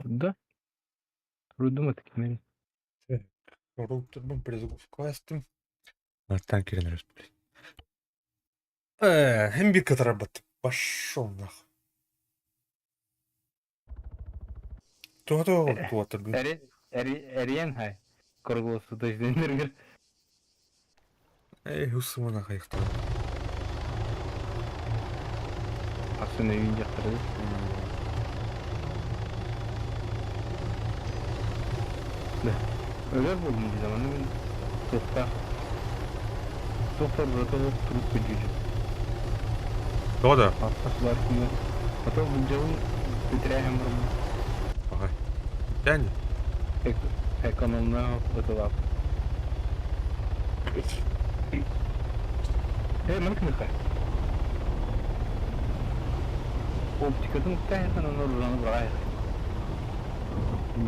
Да, трудом это Роутербун перезагрузка Аттан кирен эрэр, блядь. Э, һин бир кытарарбат. Пошел нах. Туха туаттыргын. Эриэн хай. Круглосуточный Эй, усумана хайыктан. Ахсын өйүн дьахтары. Да. Өлөр буолдум дии заманы мин туохтаах туохтар ураты турук көрдүүрүм. Тоҕо да? Аттас бар күнү. Потом былдьабын бүтэрээһин бараммын. Аҕай. Тэн. Экономна бытылаап. Э, маны кыныха. Оптикатын уктаайхан онор ураны быраайх.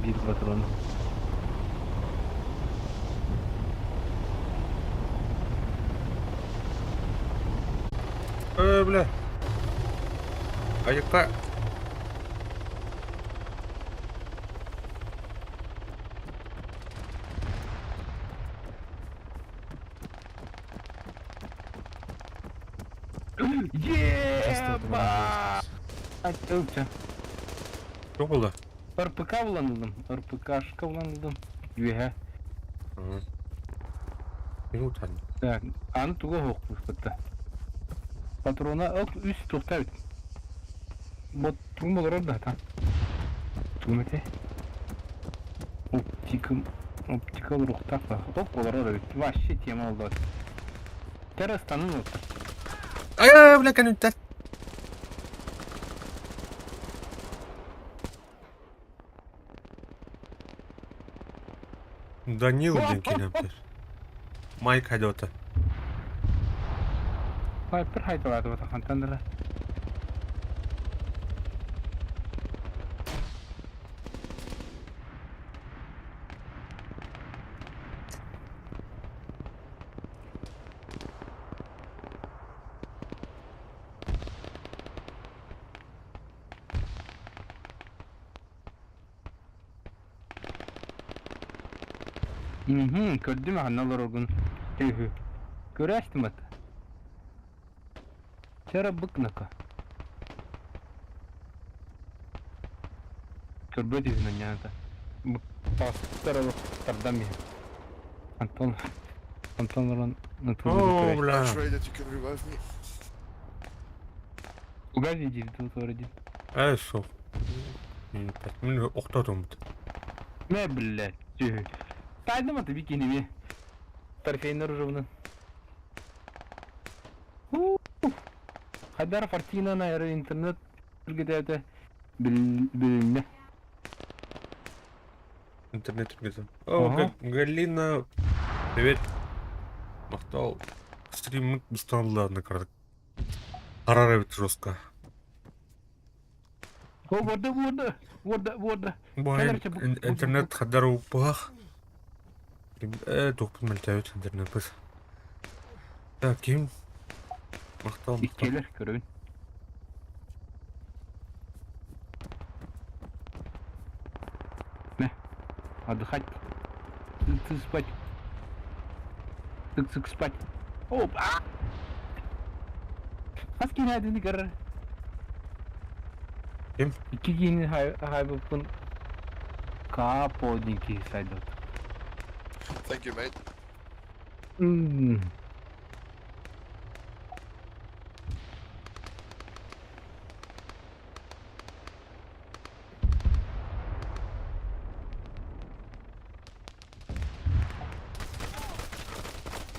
Биир патрон. Э, бля. Айыкка. Еба! Туох буолла? РПК булан ыллым. РПКшка булан ыллым. Үөһэ. Мин утан. Так, аны тугу оһохпут Патрона ок үс туохта эбит. Бот тугум олорор да та. Тугум этэй? Оптикым оптика олоруохтаах да. Ок олорор эбит. Вообще тема oldu. Тер ыстанын оттар. Ай, бля, кэнниттэн. Данил диэн киинэбитэр. Майк хайдата. Пайпер хайдалаатыбата хантан дала. Көрдүм аһына олороргун үһү. Көрөөстүм ат. Чара быкнака. Көрбөт үһүн анньаата. Пастар олох тардан биһин. Антон Антон олорон О, бля. I that you can revive me. Угази диир туора дии. Ээ, суох. Мин охтоотуммут. Мэ, блядь. Тайдым аты бикиними. Торфейнер уже Хайдар Фортина эрэ интернет түргэтээте билиннэ. Интернет түргэтэ. О, Галина, привет. Махтал. Стриммит бысталларына кырдык. Харар эбит жестко. О, ворда, ворда, ворда, ворда. Бу интернет хаддар уппуһах. Э, туохпун мөлтөөбүт интернеппит. Так, ким? Махтал, махтал. Иккиэлэр көрөбүн. Мэ, отдыхать. Ты спать. Цык-цык спать. Оп, а! Хас киһи көрөр. Ким? Икки киһини хаайбыппын Капо диэн киһи сайдыбыт. Thank you, mate.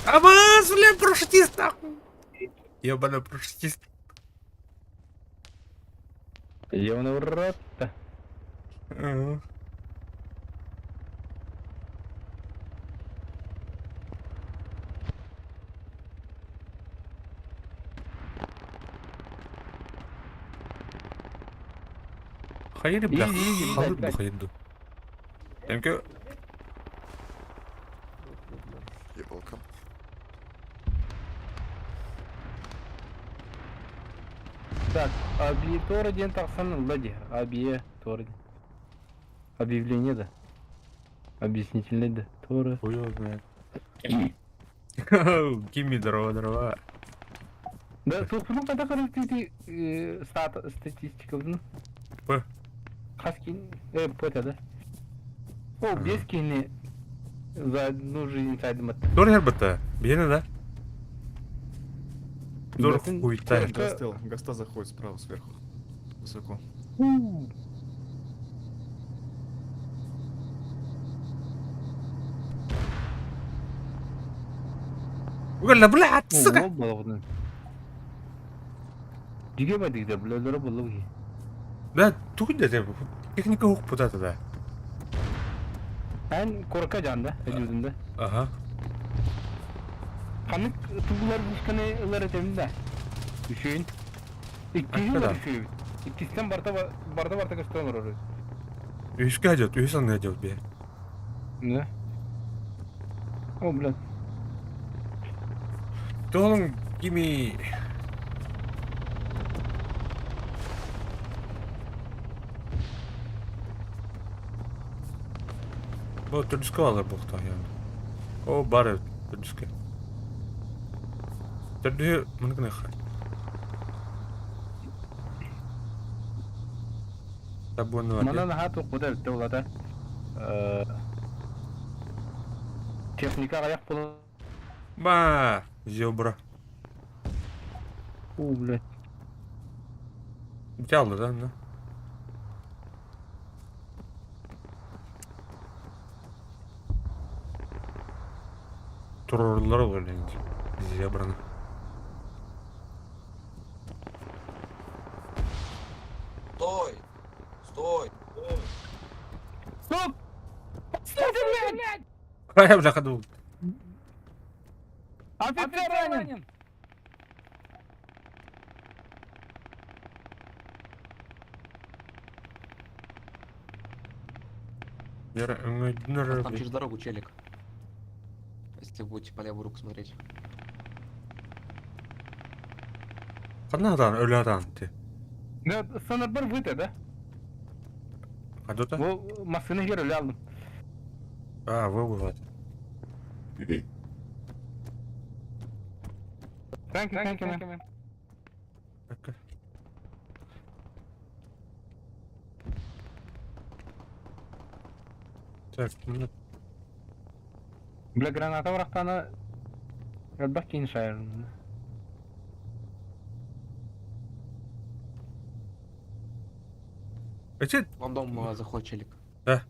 Абас, бля, парашютист, нахуй! Ебаный парашютист. Ебаный в рот-то. Ага. Хайыр, бля, халык бу хайырды. Thank you. You're welcome. Так, Абиетора диэн тахсан ылла дии. Абиетора диэн. Объявление да. Объяснительный да. Тура. Хуй его знает. Кими здорово, здорово. Да, суохпунун хата көрүлтүүтү статистикабын. П. Хас кин... П да. О, без кини за одну жизнь сайдымат. Тур хербата. Биһиэнэ да. Тур хуйта. Гастел, Гаста заходит справа сверху. Высоко. Угalla, блядь, сука! Дьигэ бадыгда, бля, буллуги. Да, тугу да, техника хук путата да. Эн корка жанда, өдүдүндө. Ага. Ханнык тугулар бусканы ылар этемин да. Үшүйүн. Иккиһи ылар үшүйүн. Иккистен барта барта барта көстөн олорор. Үһүскэ идет, үһүс анныга идет бе. Да. О, блядь. Тоолуҥ кими Бу төрдүскэ баалар буолуохтаах яғни. О, бар эбит төрдүскэ. Төрдүһү маны гыныахха. Табуоннулар Манан наһаа туппута эбит улата. Техника аҕыйах буолан Ба, зебра. Уу, блядь. Дьаалла да, онно. Туруоруллар ол зебраны. Стой! Стой! Стоп! Стой, блядь! Хайа, бляха, думал. Офицер ранен! Там через дорогу челик. Если вы будете по левую руку смотреть. Ханна атаан, өлө атаан ти. Да, санарбар выта, да? Хадота? Бу массыына иһигэр өлө алдым. А, вы бывает. Thank you, thank you, man. Так, ну... Бля, граната бырахтана элбэх киин шайырын. Эти... Вам дом заходит челик. Да.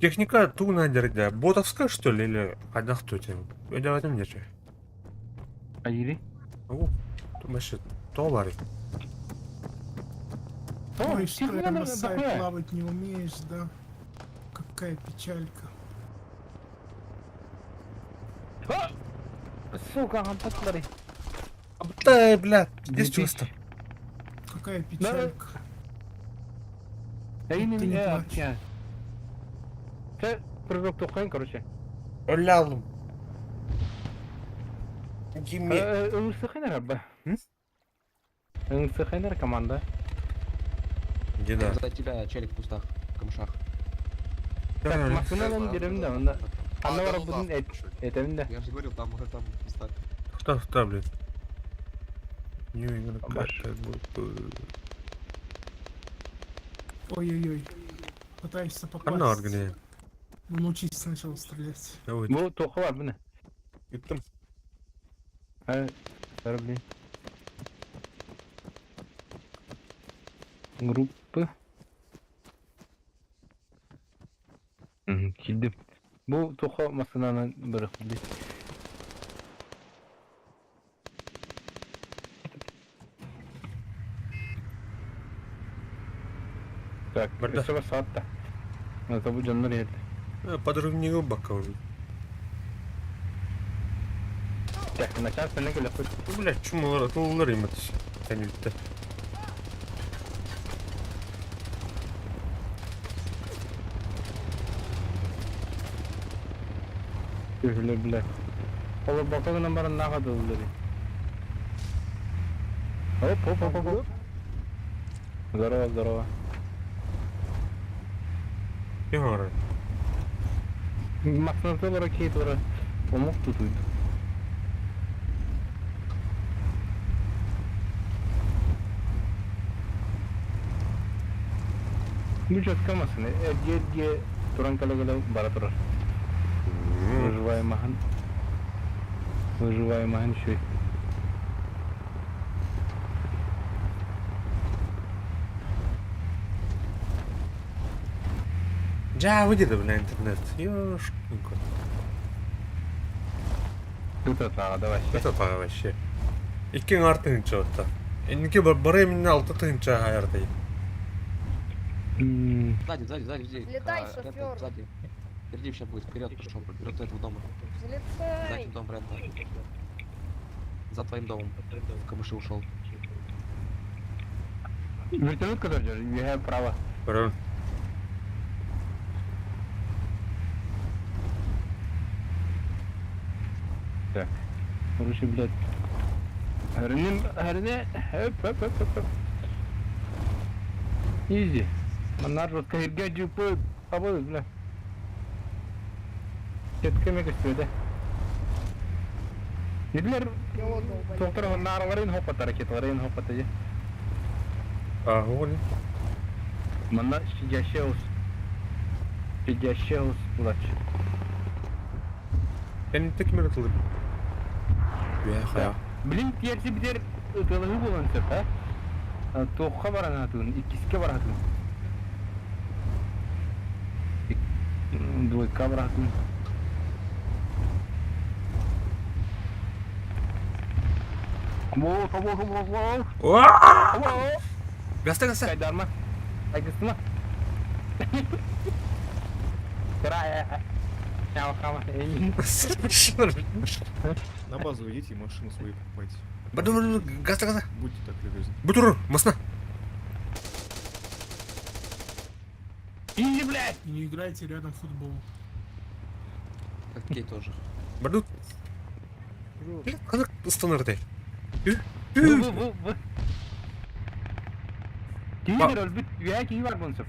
Техника тугна да. Ботовская, что ли, или одна кто тебе? Я давай мне же. Айири? О, то доллары. Ой, что я, Масай, плавать не умеешь, да? Какая печалька. Сука, посмотри. Да, бля, здесь чувство. Какая печалька. Да Ты не плачь. Ты прыжок тухайн, короче. Өлялым. Кими? Ыңсыхайнар ба. Ыңсыхайнар команда. Где да? За тебя челик в кустах, в камышах. Так, машинадан берем да, онда. Анда барып будун этемин да. Я же говорил, там, там в кустах. Кто, кто, блин? Не, Ой-ой-ой. Пытаешься попасть. Ханна органе. Ну, научись сначала стрелять. Бу тоқы бар, бұны. Иттим. Блин. Группы. Килдим. Бу тоқы машинаны бір блин. Так, өссө бар саатта. Это бу дьоннор иһэллэр. Подрывнигы бака уже. Так, начаас сенен келеппит. Ну, блядь, чумалар, туллар им это. Тәнүтте. Үһүлэр, блядь. Олор бака гынан баран наха дыллар. Оп, оп, оп, оп. Здорово, здорово. Ким оҥорор? Максимум ракеталары омук тутуйду. Бу четко массыына эргиэ-эргиэ туран кэлэ-кэлэ бара турар. Выживаемаһын выживаемаһын үчүгэй. Дьэ, выйди да, бля, интернет. Ёшкин кот. Тут атаҕа да вообще. Это та вообще. Икки аҥаар тыһыынча отта. Инники бары именно алта тыһыынча аһайардай. Сзади, сзади, сзади, людей. Взлетай, А, шофер. Этот, сзади. Впереди сейчас будет, вперед пошел, вперед этого дома. За Взлетай. этим домом рядом. За твоим домом. В камыши ушел. Вертолет который держит, я право. Көрөн. Так. Короче, блядь. Хреним, хрене, хоп, хоп, хоп, хоп, хоп. Изи. Манар жестко ирге жупы, побыл, бля. Четко мега сөде. Недлер тоқтар нараларын хопата, ракеталарын хопата же. А, оҕону. Манна щадящеус. Щадящеус булач. Кэнниттэн ким эрэ тылы. Үө хайа. Блин, тиэрси битер ытылыһы буолан сөп, а? Туохха баран атыын, иккиске баратын. Двойка баратын. Во, во, во, во, Уа! во. Гаста гаста. Кайдарма. Айгыстыма. Кыра, На базу идите и машину свою покупайте. Баду баду гаста гаста. Будьте так любезны. Бутур, масна. Иди, блядь! И не играйте рядом в футбол. Хоккей тоже. Баду. Ханнык ыстанардай. Бу, бу, бу. Киһи өлбүт, үһэ киһи бар буолуон сөп.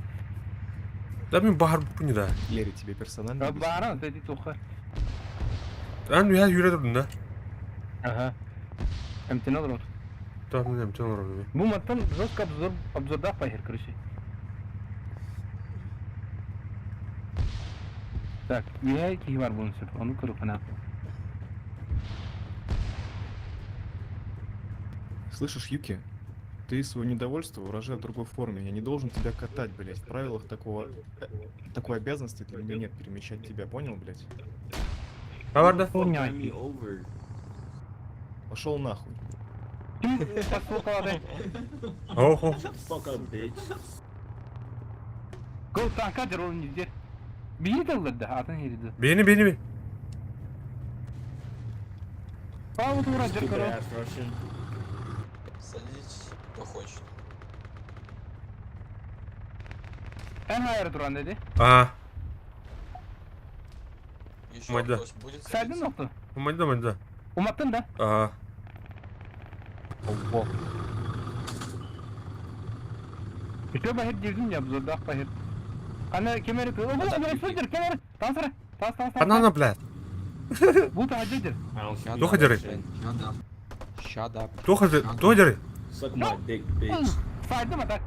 Да мин баһар буппун да. Лерри, тебе персонально объяснить? Баара, эти туха. Ан үһэ юрэ турдун да. Ага. Эмтен олорон. Таа мен эмтэн олорон. Бу мантан жестко обзор, обзордаах пахер, короче. Так, үһэ киһи бар буолуон сөп. Ону көрүөххэ Слышишь, Юки? Ты свое недовольство выражай в другой форме. Я не должен тебя катать, блядь. В правилах такого... такой обязанности для меня нет перемещать тебя, понял, блядь? А бар да? Понял. Пошел нахуй. Ким послухалады? Охо. Гол танка дер ол низде. Бии да, атын хириди. Бени бени би. Паву тура дер коро. Садитесь, кто хочет. Эн хайыр туран деди. А, Еще Мать, да. кто будет Сайдын садиться? ноқты. Мадда мадда. Уматтын да. А. Ого. Еще бахир дирдин я обзордаах бахир. Ана кемери кы. О, бу бу кемери. Тансыра. Тас тас тас. Банана, блядь. Бу та дер. Shut Тоха up, деры. Shut up. Shut up. Тоха тоха деры. Suck my dick, bitch. Сайдым ата.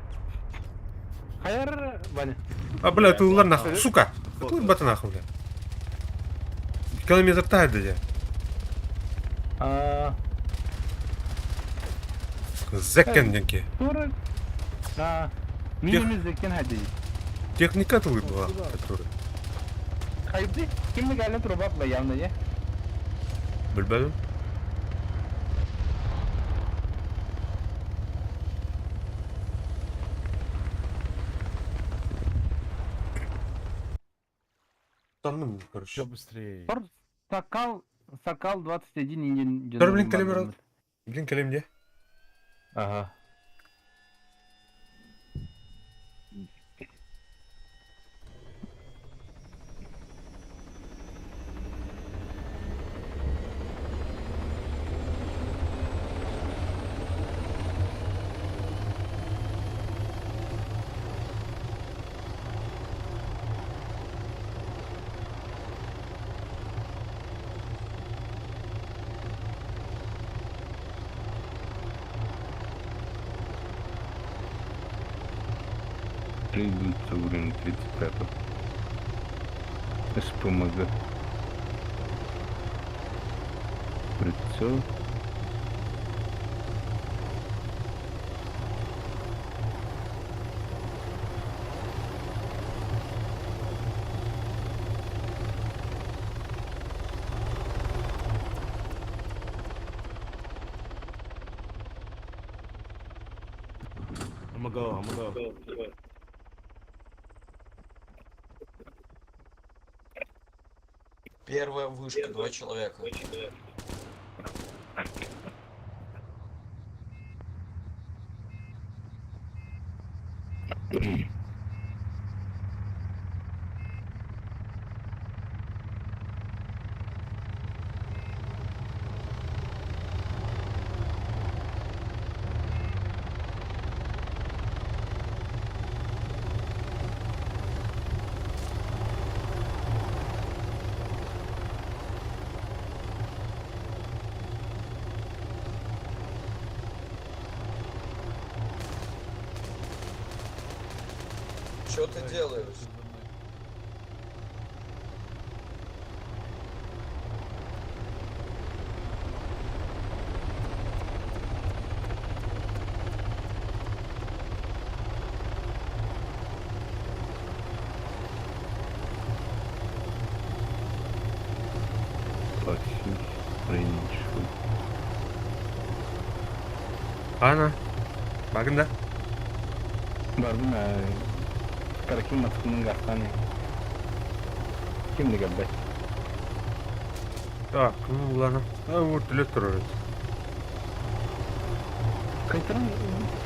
Хайыр баны. А, бля, тыллар нахуй. Сука. Тыллар бата нахуй, бля. Километр тайды я. А, Зеккен денки. тура. На. Минимум зеккен хади. Техника тылы была, которая. Хайды. Кимни гален труба явно я. Билбедим. Там, ну, короче. быстрее. Тор Сакал, Сакал 21 инен. Тор, блин, калибр. Блин, калим где? Ага. Требуется уровень 35. СПМГ. Прицел. I'ma go, I'ma go. Первая вышка, два человека. Что ты делаешь? Ана. Багын да? Бардым Каракин матыкының гастаны. Кимди кэлбэт. Так, ну ладно. А вот электро. Кайтаран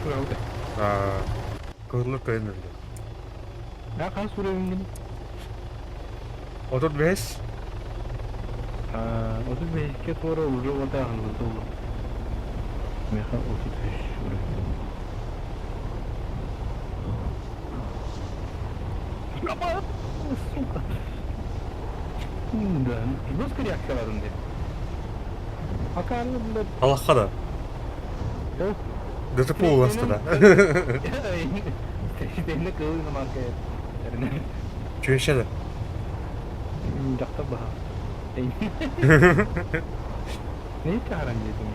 сурауды. А, кызылы кайнырды. Я хан сурайын 35. 35-ке туора уже вода болду. Меха 33 уровень. Сука. Да, жестко реакцияларын деп. Акарны блядь. Аллахка да. ДТП уласты да. Тенне кылы марка. Чүншә да. Жакта баха. Не чааран дедим.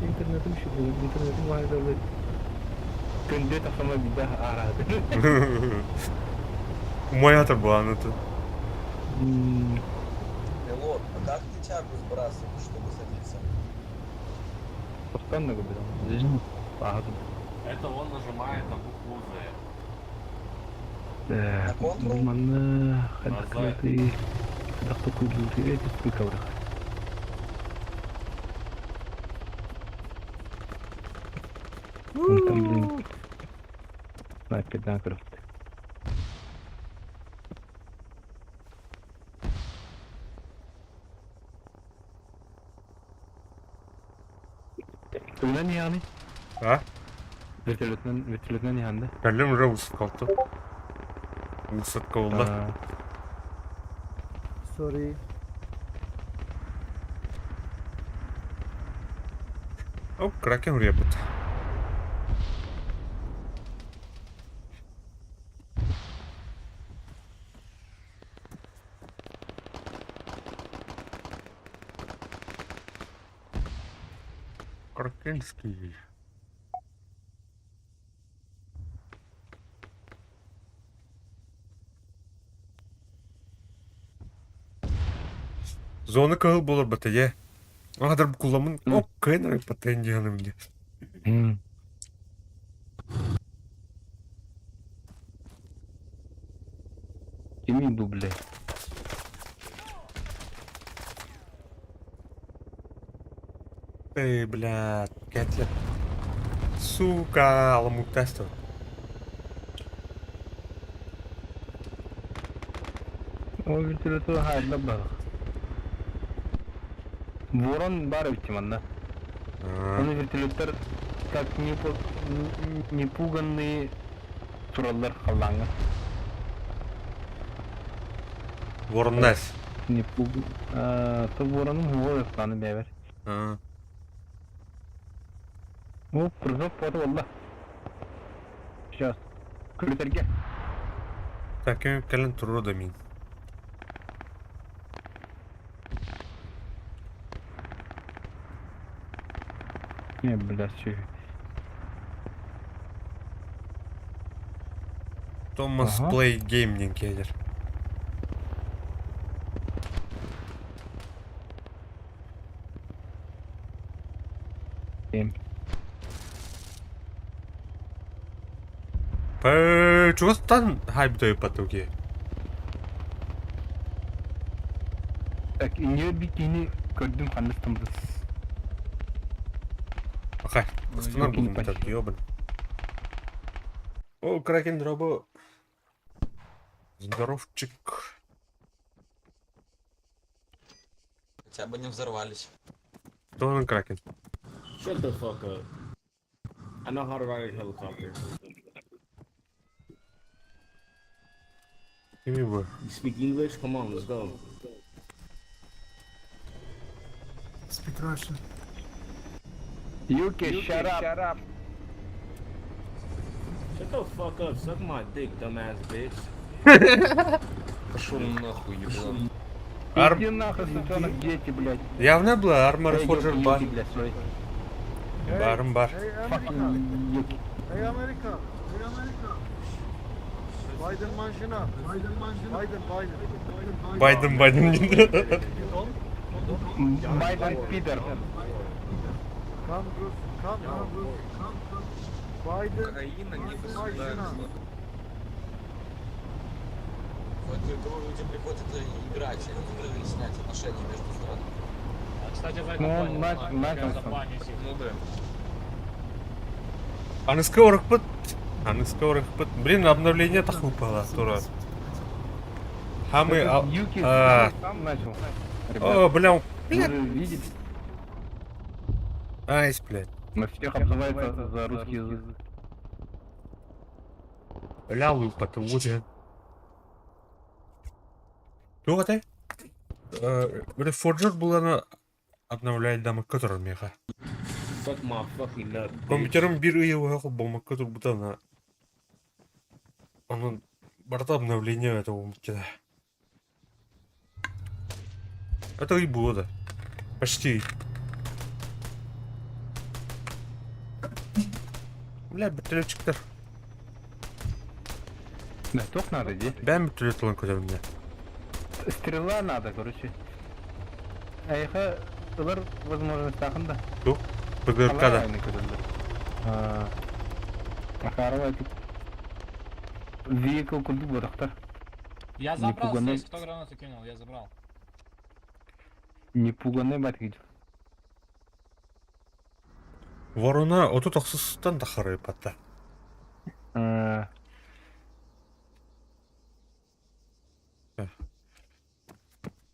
Интернетим şu интернетим var da Күндө тахама бида арады. Умаятыр бу аны. Пилот, а как ты тягу сбрасываешь, чтобы садиться? Постоянно говорю. Это он нажимает на букву Z. На Ctrl? Манна хадакты хадакты куйдулты эти спикалах. Он там, блин, снайпер на кровь. Тугунан яны? А? Вертолетнен, вертолетнен янды. Кәлем уже высадка алды. Высадка булды. Sorry. О, кракен репет. Кракенский. Зона кыл болар батае. Адар куламын о кенер патен яным ди. Кими дубля. Эй, блядь, кәтле. Сука, аламуктасты. О вертолету хайда бар. Ворон бар бит манна. Оны вертолеттер как непуганные тураллар халлаңа. Вороннас. Непуг... То воронун хуга ыппаны бэбер. О, прыжок фото болла. Сейчас. Күлүтэргэ. Так, кэлэн туруо да мин. Не, блядь, чё. Томас Ага. Play Game диэн киһилэр. Game. Пэ, чугастан хайбытай потоки. Так, инньэ бикини көрдүм ханнык тамдыс. Ахай, астынан Ёлки не булдум так, ёбан. О, Кракен дробо. Здоровчик. Хотя бы не взорвались. Кто он Кракен? Shut the fuck up. I know how to ride a helicopter. Кими бы? You speak English? Come on, let's go. Speak Russian. Юки, shut up. Shut the fuck up. Suck my dick, dumbass bitch. Пошел нахуй, еблан. Арм... Иди нахуй, сучонок, дети, блядь. Явно была Армор Эй, Форджер ёлки, бар. Юки, блядь, sorry. Барым бар. Fucking Юки. Hey Amerika, hey Amerika. Biden manşına. Biden manşına. Biden, Biden. Байден, Байден. Байден пидор. Come Rus, come Rus, come Rus. Biden Украина не государство. В эту игру люди приходят играть, а не выяснять отношения между странами. Ну, он начал, начал сам. Ну да. Аныска орықпыт. Аныска орықпыт. Блин, обновление так выпало, тура. Хамы... Этот Юки а. сам начал. О, Ребят, бля, вы бля. же видите, Айс, блядь. на всех обзывается за русский язык. Бля, лупа, вот я. Туға тай? Бля, Форджер буланы обновляет дамы который меха. Suck my fucking nut. bitch. Компьютерым бир ыйы уақы болмақ который бутана. Onun барда обновление этого умтida. Это и было, да. Почти. Бля, бітіречіктер. Да, ток надо, иди. Бән бітірет олан көтерімде. Стрела надо, короче. А еха, ылар возможность тахында. ПГРК-да. Ахарова тут. Vehicle курдук бодақтар. Я Не забрал пуганый. здесь, кто гранату кинул, я забрал. Не пуганый батгид. Ворона оту тақсыстан тахары патта.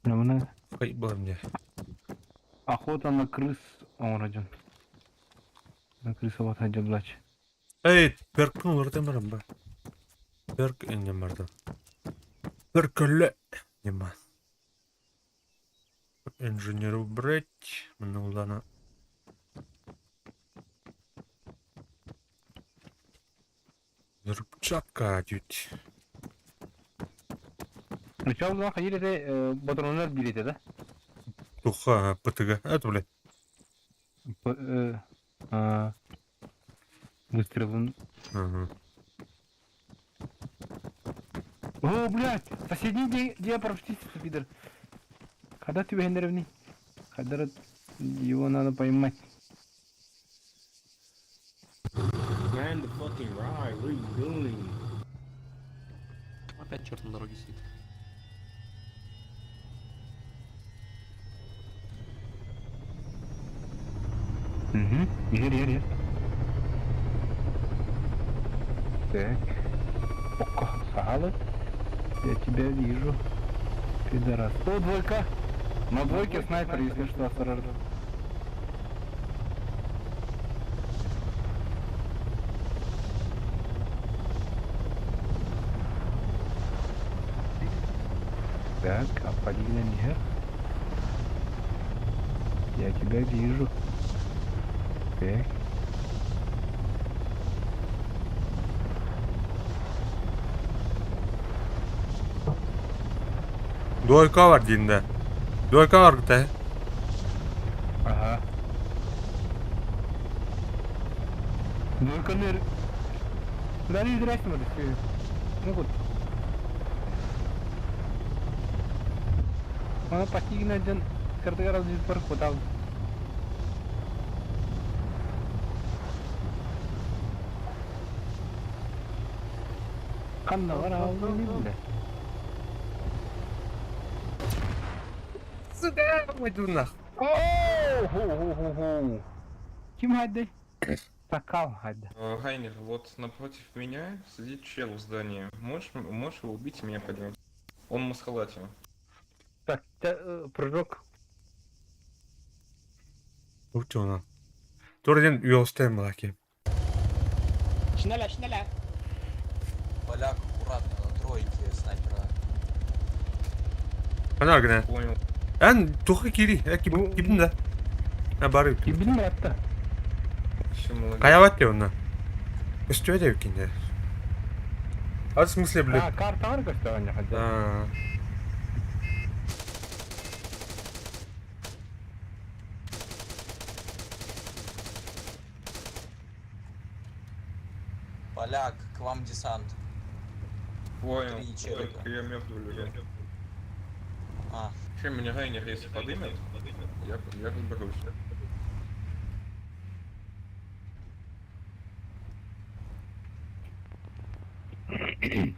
Мына Хай была мне. охота на крыс оңроден. На крыса вот блач. Эй, перкін олар демарым ба. Перк энемарды. Перкілі. Нема. Инженеру брать. Мына улана. Взрывчатка дють. Причем улан ходили батронлар билете, да? Туха, ПТГ. Это, блядь. Выстрелы. Ага. О, блядь! Соседний день, где пропустить, пидор. Когда ты венервни? Когда его надо поймать. Land the fucking ride. What are you doing? Опять черт на дороге сидит. Угу. Ер, ер, ер. Так. Ока, сало. Я тебя вижу. Пидорас. О, двойка. На двойке снайпер, если что, осторожно. Так, а Полина нет. Я тебя вижу. Так. Двойка бар дейін да. Двойка бар да. Ага. Двойканы... Куда не здрасте, Ну вот. Она почти один картограф здесь парк хватал. Ханна вара бля. Сюда, пойду нах. Оу, ху-ху-ху-ху. Ким хадды? Сакал хадды. Райнер, вот напротив меня сидит чел в здании. Можешь его убить и меня поднять? Он в маскалате. Так, прыжок. Учена. Турден уелстен малаки. Шнеля, шнеля! Поляк аккуратно на тройке снайпера. Ана гына. Понял. Эн тухы кири, э кибин да. А бары. Кибин братта. Все, молодец. Каяват те онна. Өстүө деп кинде. А в смысле, блядь? А, карта бар көстөгөн жака. А. Поляк, к вам десант. Понял. Три челика. Только я мертвый лежу. А, Чем меня Райнер, если подымет, я разберусь.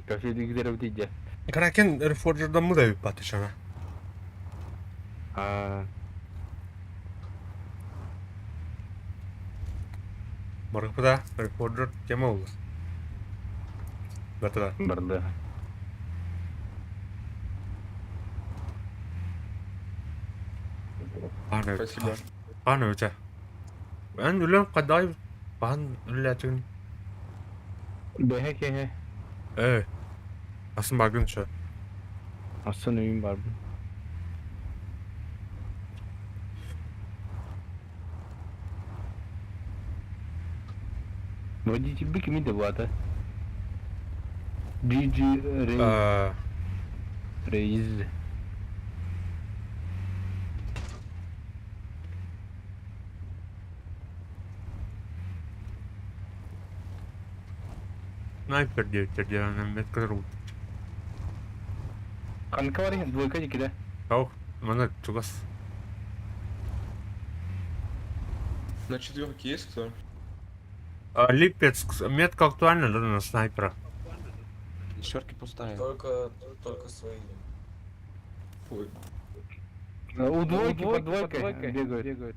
Көшөдө гидереп тийде. Кракен рефорджердан мы да патышана. А, Барыпыда рефорджер тема oldu. Бата. барды. Ана. Спасибо. Ана өтө. Эн үлен кадай бан үләтин. Бэхэ кеhe. Э. Асын багын чы. Асын үйүм бар. Водитель бы кими деп аты? GG Рейз. А, Рейз. Снайпер девять метр. Канка бар двойка дикиде. Ау, мана чугас. На четверке есть кто? А, Липецк, метка актуальна, да, на снайпера. Четверки пустая. только свои. Ой, У двойки под двойкой бегают.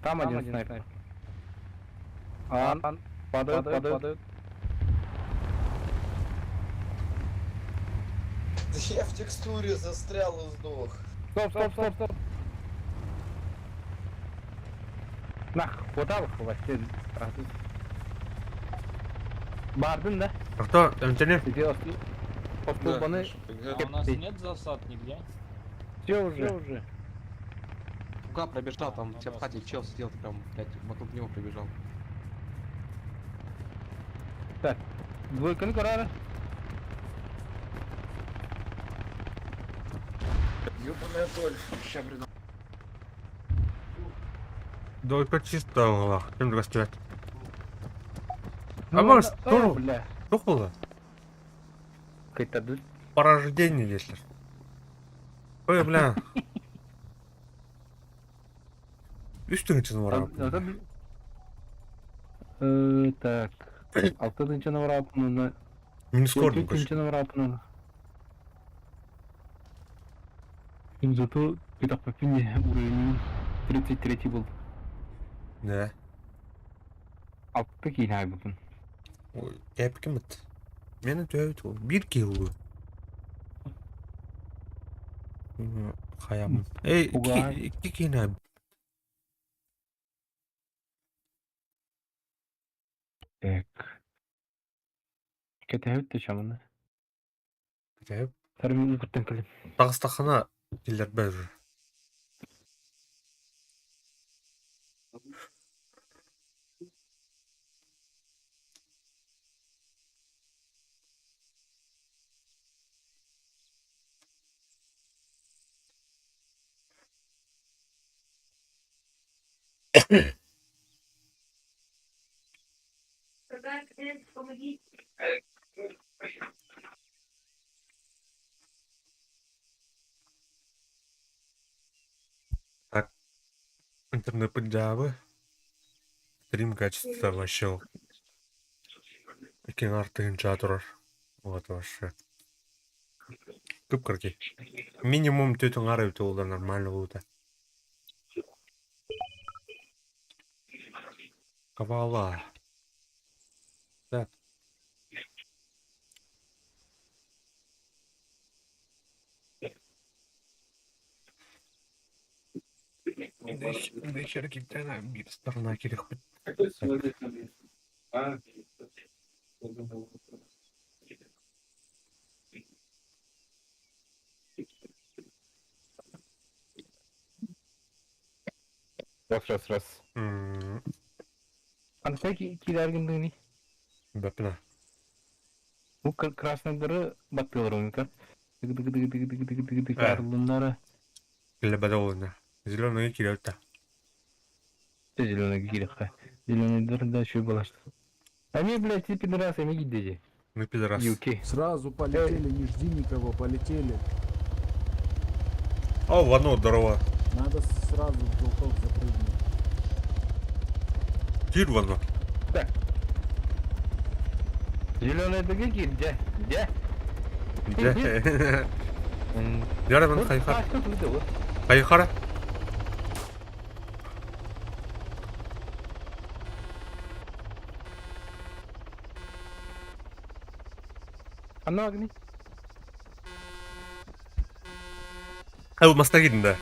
Там один снайпер. А, падают, падают. Да я в текстуре застрял и сдох. Стоп, стоп, стоп, стоп. Нах, хватал, хватит. Бардын да? А кто? Антони? Где да, Остолбаны. хорошо, поиграли. А у нас нет засад нигде? Все уже. Все уже. Пуга пробежал, там у тебя в хате чел сидел, ты прям, блядь, вокруг него пробежал. Так, двойканы карары. Ёбаная толь. Ща приду. Двойка чисто угла. Кем гостевать? А может, О, бля. Что было? Кайтарды. Порождение, если. Ой, бля. Үстүң için var abi. Так. Алтынчы варапын. Минус кордум, короче. Төртүнчү варапын. Зато Петапапине уровень 33 был. Да. Алты кейин айбыпын. Ой, кәп ким бит? Мени төбөт ол. Бир килл. Хаям. Эй, Угай. икки кейин Так. Кетебит те шаманы. Кәп. Тармин күттен килем. Тагыстахана киллер бер. Так, интернет дьаабы. Стрим качество вообще икки артыгынча турар. Вот вообще. Кып-кыракый. Минимум түөрт аҥаар эбитэ буоллар нормально буолуо Кавала. Так. Вечер биир сторона кириэхпит. Раз, раз, раз. Аны киирэргин Бэппинэ. Бу красныйдары баттыылар ойута. Тыгы-тыгы-тыгы-тыгы-тыгы-тыгы арыллыннара. Килэбэдэ олуна. Зеленый киирэлтэ. Зеленый киирэххэ. Зеленыйдар да үчүгэй буолааччы. Эмиэ, блядь, ти пидорас эмиэ киирдэ дии. Ну пидорас. UK. Сразу полетели, не жди никого, полетели. О, Вано, здорово. Надо сразу в желток запрыгнуть. Киир Вано. Так. Зеленыйдыгы киирдэ. Дьэ. Дьэ. Дьэ, хайхар. Хайхара. Ханна огни? Эл маста киирдин да?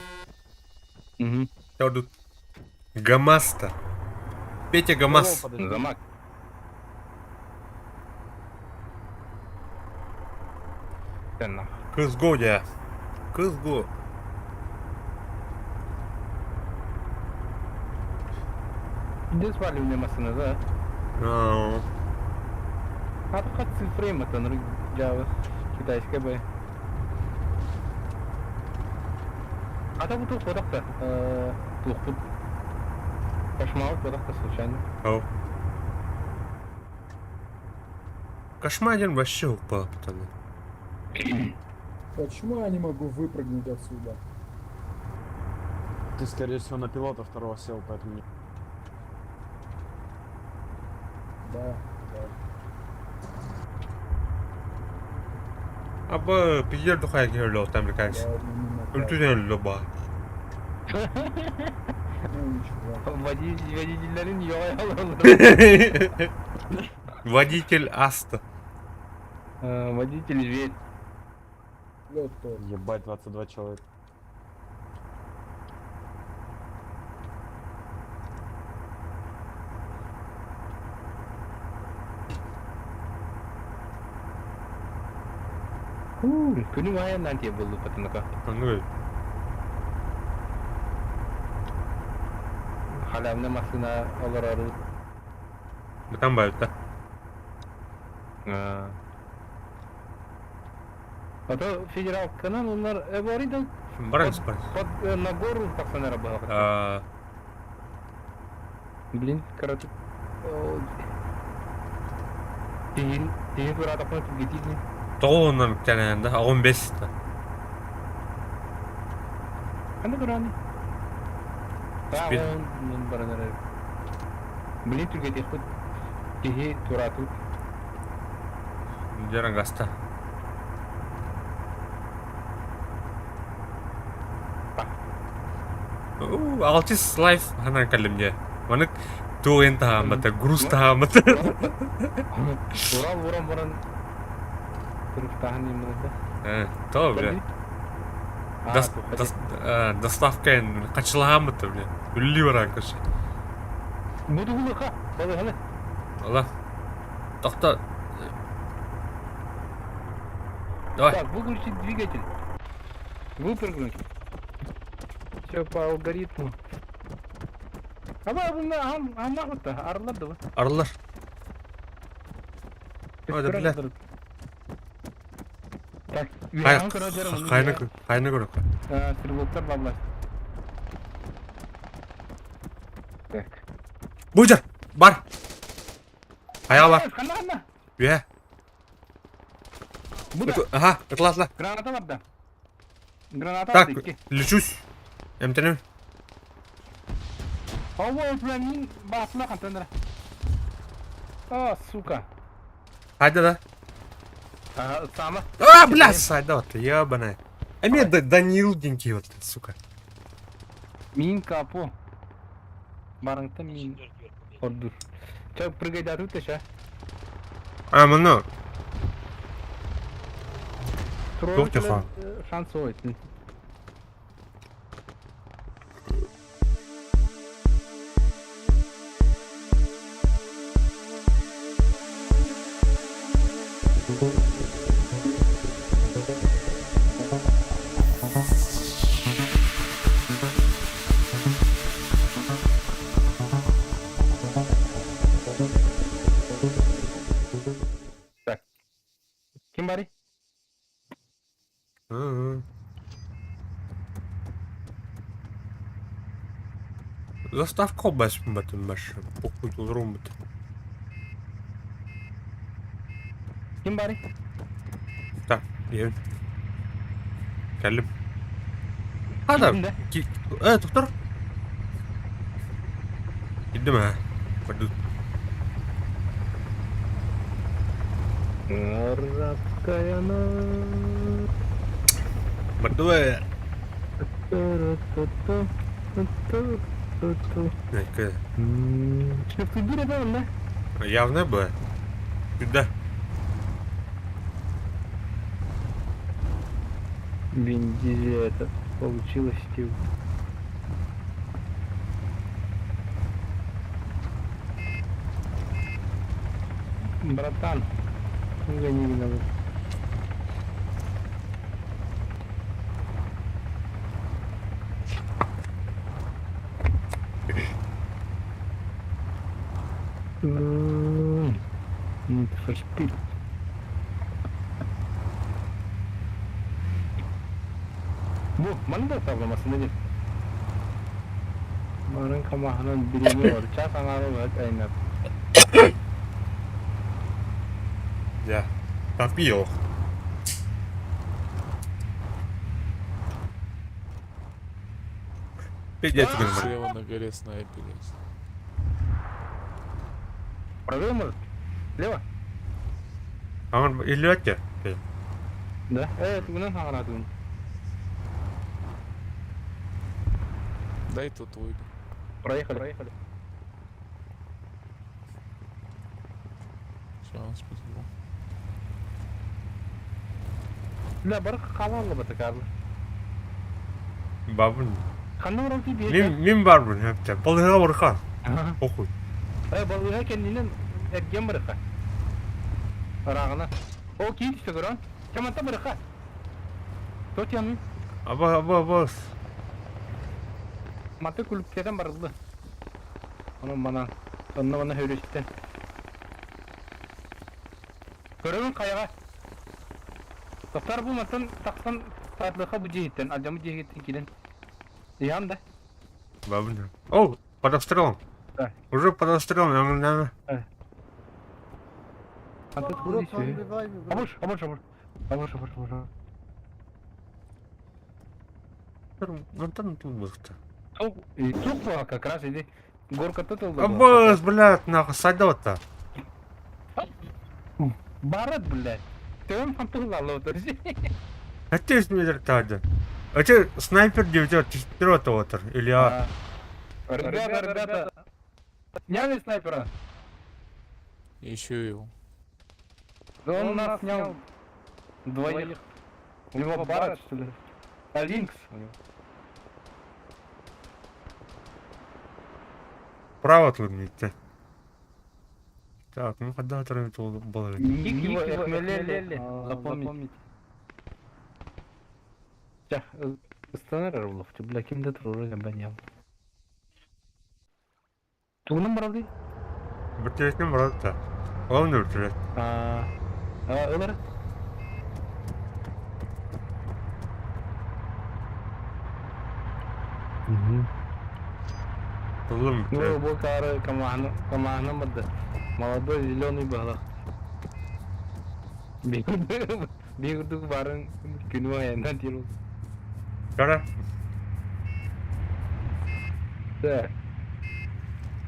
Угу. Ордук. Гамаста. Петя Гамас. Замак. Кызго дьэ. Кызго. Где сваливание машины, да? Аа. Хат цифры матан Java. Китайская б. А там тут ходок-то. Тух Кошмар ходок-то случайно. Ау. Кошмар один вообще упал потом. Почему я не могу выпрыгнуть отсюда? Ты, скорее всего, на пилота второго сел, поэтому не... Да, да. Аба пиздец духая киһи американец. Я не могу. Үлтүнэн люба. Ну ничего. Водительlerin yola Водитель Аста. Водитель зверь. Лед тот. Ебать, 22 человека. Күнү айаннан тиэ булду патынака. Ну, Халявна машина олорору. там бают, А то федералканан олар бар Баран баран. Под на гору тахсанара была. А, Блин, короче. Тиһин, тиһин тураатахпына түргэтиир тоҕуонан кэлэн да, 15 та. Ханна тураны? Спид. баран эрэр. Блин, түргэтиэхпит. Киһи тураатыбыт. Дьэрэн гаста. Алтис лайф ханан кэллим дьэ. Маннык туох таһааммата, груз таһааммата. Урал уран баран туруктааһын имминэ. Э, то, бля. Доставка хачылаһааммыта, бля. Үлли баран короче. Мудугулуха, балыһаны. Алла. Тохто. Давай. Так, выключить двигатель. Выпрыгнуть. Все по алгоритму. Аба бунна ам аммахта арылар да. Арылар. Ой, да, бля. Так, Хайны хайны көрөк. Стрелоктар баблар. Так. Буча! Бар! Хайа бар. Ханна ханна? Үө. Бу да. Ага, ытла ытла. Граната барда. Граната Так, барды икки. лечусь. Эмтэним. Ова, бля, мин баатыла хантан эрэ. А, сука. Хайда да. Ага, сама. А, бля, сайда вот, ебаная. А мне Даниил деньги вот, сука. Мин капо. Барыңта мин ордур. Ча прыгайдату теша. А, мано. Туох тиха. Шанс ойтын. Так. Ким барый? Заставка бэс бэтим бэш. Похуй толрум бит. Ким барый? Так, я. Кэллим. Хада. Э, доктор. Кирдим ээ. Пойду. Арабская ночь. Бардуэ. Явно бы. Сюда. Вин Дизель это получилось типа. Братан, я не виноват. Need for speed. Бу, манна да саҕаламасын диэн. Марын камаһынан бириэмэ бар. Час аҥаара уһат айнап. Я. Попил. Пиздец, блин. Слева на горе снайпер есть. Прорыв может? Слева? А он илете? Да. Э, тугунан хаҥараатыгын. Дай тут выйду. Проехали. Проехали. Все, спасибо. Бля, бары хаалла батакарлы. Бабын. Ханна баран тиийбиэ. Мин мин барбын хэптэ. Балыга барха. Похуй. Э, балыга кэннинэн эргиэн барыха. Ырааҕына. Ол киин түстэ көрөн. Чаманта барыха. Тот яны. Аба аба абас. Маты күлүктэтэн барылды. Онон манан. Онно манна хөрүстэн. Көрөбүн хайаҕа. Тохтар бу мантан тахсан татлыха бу дьиэһиттэн, алдьаммыт дьиэһиттэн киирэн. Иһэн да. Бабын. О, под обстрелом. Да. Уже под обстрелом, наверное. Мантан Bro, can revive me, bro. Абыш, абыш, абыш. Абыш, абыш, абыш. Мантан тут быхта. Тук как раз иди. Горка тотал. Абас, блядь, нахуй, сайда-то. Барат, блядь. Төм хамтылалы отыр. Отец мне тады. А че снайпер 904 отыр? Или а? Ребята, ребята. Сняли снайпера? Ищу его. Да он нас снял двоих. У него Барретт, что ли? А Линкс у него. Право тут не те. Так, ну когда был. Ник его Эхмелели. Запомнить. Ыстанар булук, бля, кимде турur ben ya. Тугунан баралды? Биртелетин барат да. Главное биртелет. А, ылар. Угу. Тылым Ну, бу кары камаһынан барды. Молодой зеленый быһалах. Биир курдук барын күнү айаннан диир. Кара. Так.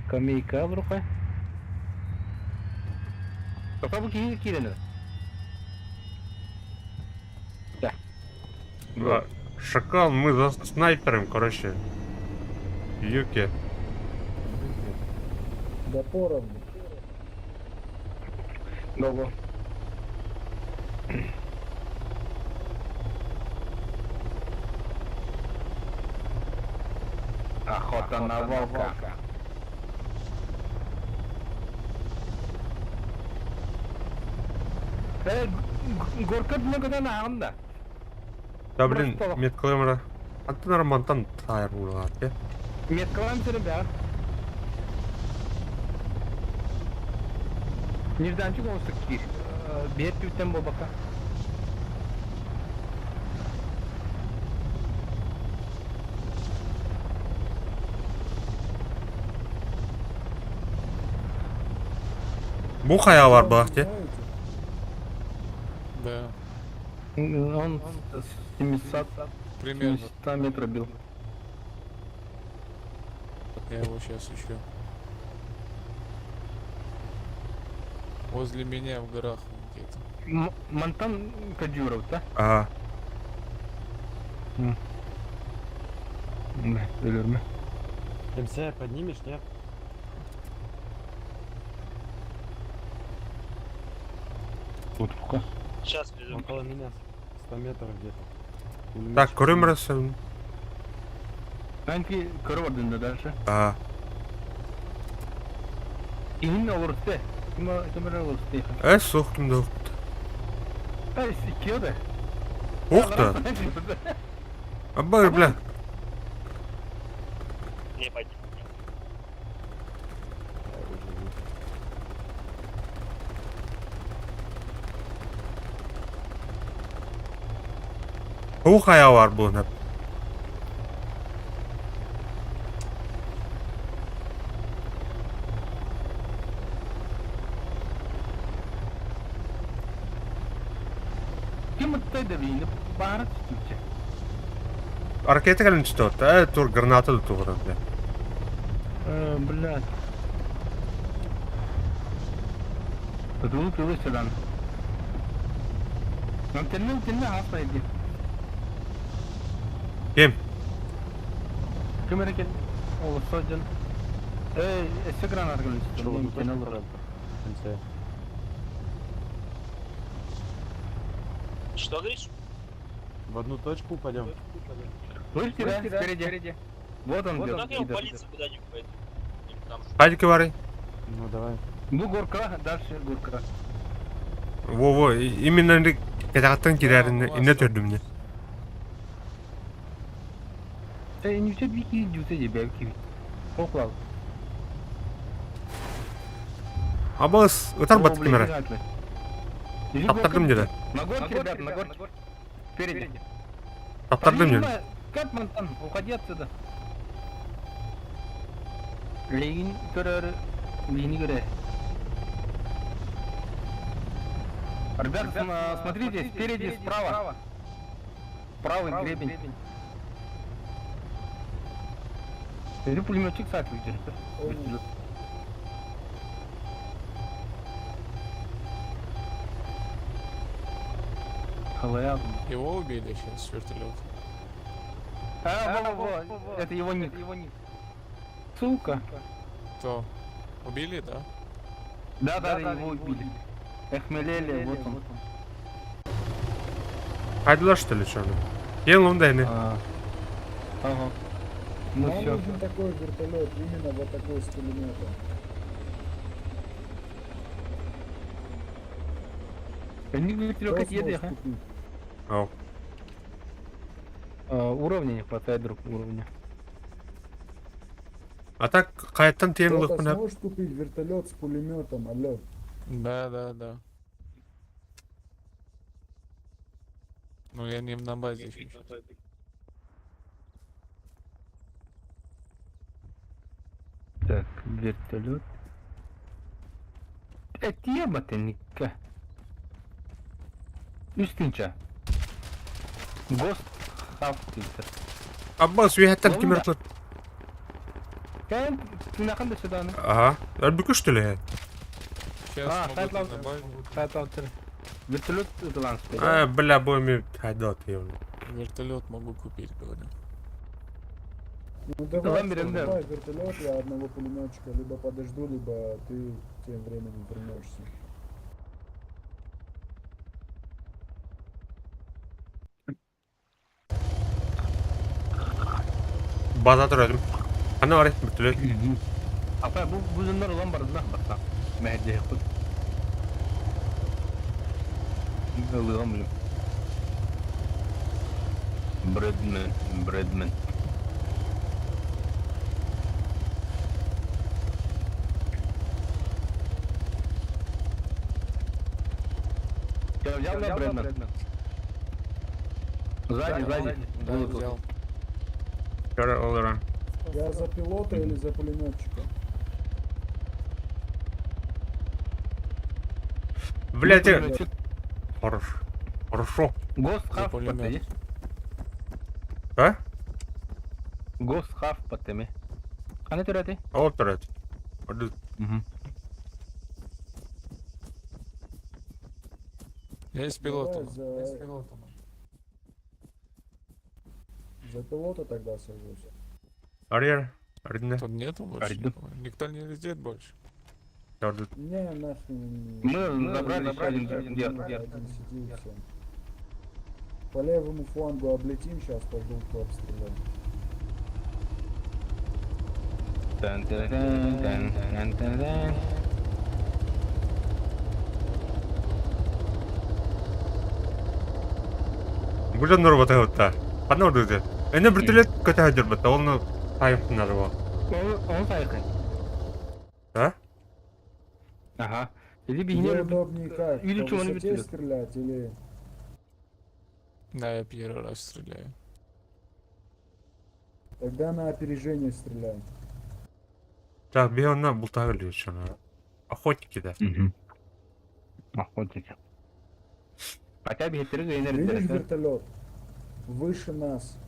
Камейка бруха. Пока бу киһи киирэн Да. Шакал, мы за снайпером, короче. Юки. Да поровну. Долго. Охота на волка. Горка многодан ағында. Да блин, Просто. меткалаймара. Аттан романтан тайр булар. Меткалам сeni бә. Нежданчик olsun ki. Bir tüyten bu baka. Бу хая бар бахте. Да. Он с 700, Примерно. 700 метров бил. Я его сейчас ищу. Возле меня в горах он где-то. Мантан Кадюров, да? Ага. Да, өлөрмө. МС поднимешь, нет? Вот пока. Сейчас приду. Около меня. 100 метров где-то. Так, көрөм рәсем. Анки көрө да дальше. Ага. Именно олорсте. Ким ким олорсте. Э, сух кимде. Эй, киоде. Ух ты. Абай, бля. Не пойди. Бу хая бар бу. Ким ыттайды бейini бары түстүкче. Ракета кэлэн түстэ. Э, тур граната да тугура, бля. Э, блядь. Потому ты сюда. Нам тенне хаста иди. Ким? Ким эркен? О, сожжен. Эй, эссе граната кэлэн Что, в одну түстү. точку пойдем? МС. Что говоришь? В одну точку упадем? Слышите, да? Спереди. Вот он Как я идет. в полицию куда-нибудь пойду? Им там Хайдики бары. Ну давай. Ну, горка, дальше горка. Во-во, именно катагаттан кирәрин инне төрдүм не. Эй, не все бики идут, эти бәлки. Оклал. Абас, ытар бат кимере. Таптырдым деди. На горке, ребят, на горке. Спереди. Таптырдым деди. Как Мантан, уходи отсюда. Лейн көрөр, лейни көрөр. Ребята, смотрите, спереди, справа. Правый гребень. Или пулеметчик сак видишь. Халая. Его убили сейчас с вертолета. А, во, во, во, это его ник. Сука. Кто? Убили, да? Да, его убили. Эхмелели, вот он. Хайдылар что ли, что ли? Ел он да не. А. Ага. Ну Нам все. нужен такой вертолет, именно вот такой с пулеметом. Они говорят, Кто как еды, сможет а? купить? Ау. А, уровня не хватает, друг, уровня. А так каяттан тиен Кто-то лыкпын. сможет купить вертолет с пулеметом, алло. Да. Ну я не на базе еще. Так, вертолет. Этиэ ботаникка. Үс тыынча. Гост хав тыытар. Аббас үөһэттэн ким эрэ Кэн түнэхэн да сюда. Ага. Өлбүкү что ли? Сейчас А, могу сайт на базе. Сайт Вертолет ытылан А, бля, бу хайдат ёбну. Вертолет могу купить, говорю. Ну давай, Ылан берем, да. давай вертолет, я одного пулеметчика либо подожду, либо ты тем временем вернешься. База турадым. Аны бар вертолет. Апа бу бу зоннар улан бардылар баттан. Мәһдиһи кут. Ылыгам билим. Брэдмен, Брэдмен. Я взял на Брэдмен? Сзади, сзади. Да, Вот тут. взял. Кара олара. Я за пилота или за пулеметчика? Бля, ты. Пулеметчик. Хорошо. Хорошо. Гост За хав пулемет. патеми. А? Гост хав патеми. Қане түрәті? Ол турат. Орду. Я с пилотом. Давай Я с за, пилотом. за пилота тогда сажусь. Арьер. Арьер. Тут нету больше Арьду. никого? Никто не летит больше. Орду. Не, нахрен. Мы забрали еще один не дед. надо, один сиди и всё. По левому флангу облетим сейчас, по желту обстреляем. Тан тан тан тан тан тан. Бу дьон робота хытта. Ханна орду дед. Эне вертолет көтө хадыр бата. Оны тайыптынар бу. Он сайқын. А? Ага. Или Тебе бихне удобнее как? или По чё, он высоте вертолет? стрелять или... Да, я первый раз стреляю. Тогда на опережение стреляй. Так, бионна бултагы шана. Охотники да. Охотники. Хотя бы хитрый Видишь вертолет? Выше нас.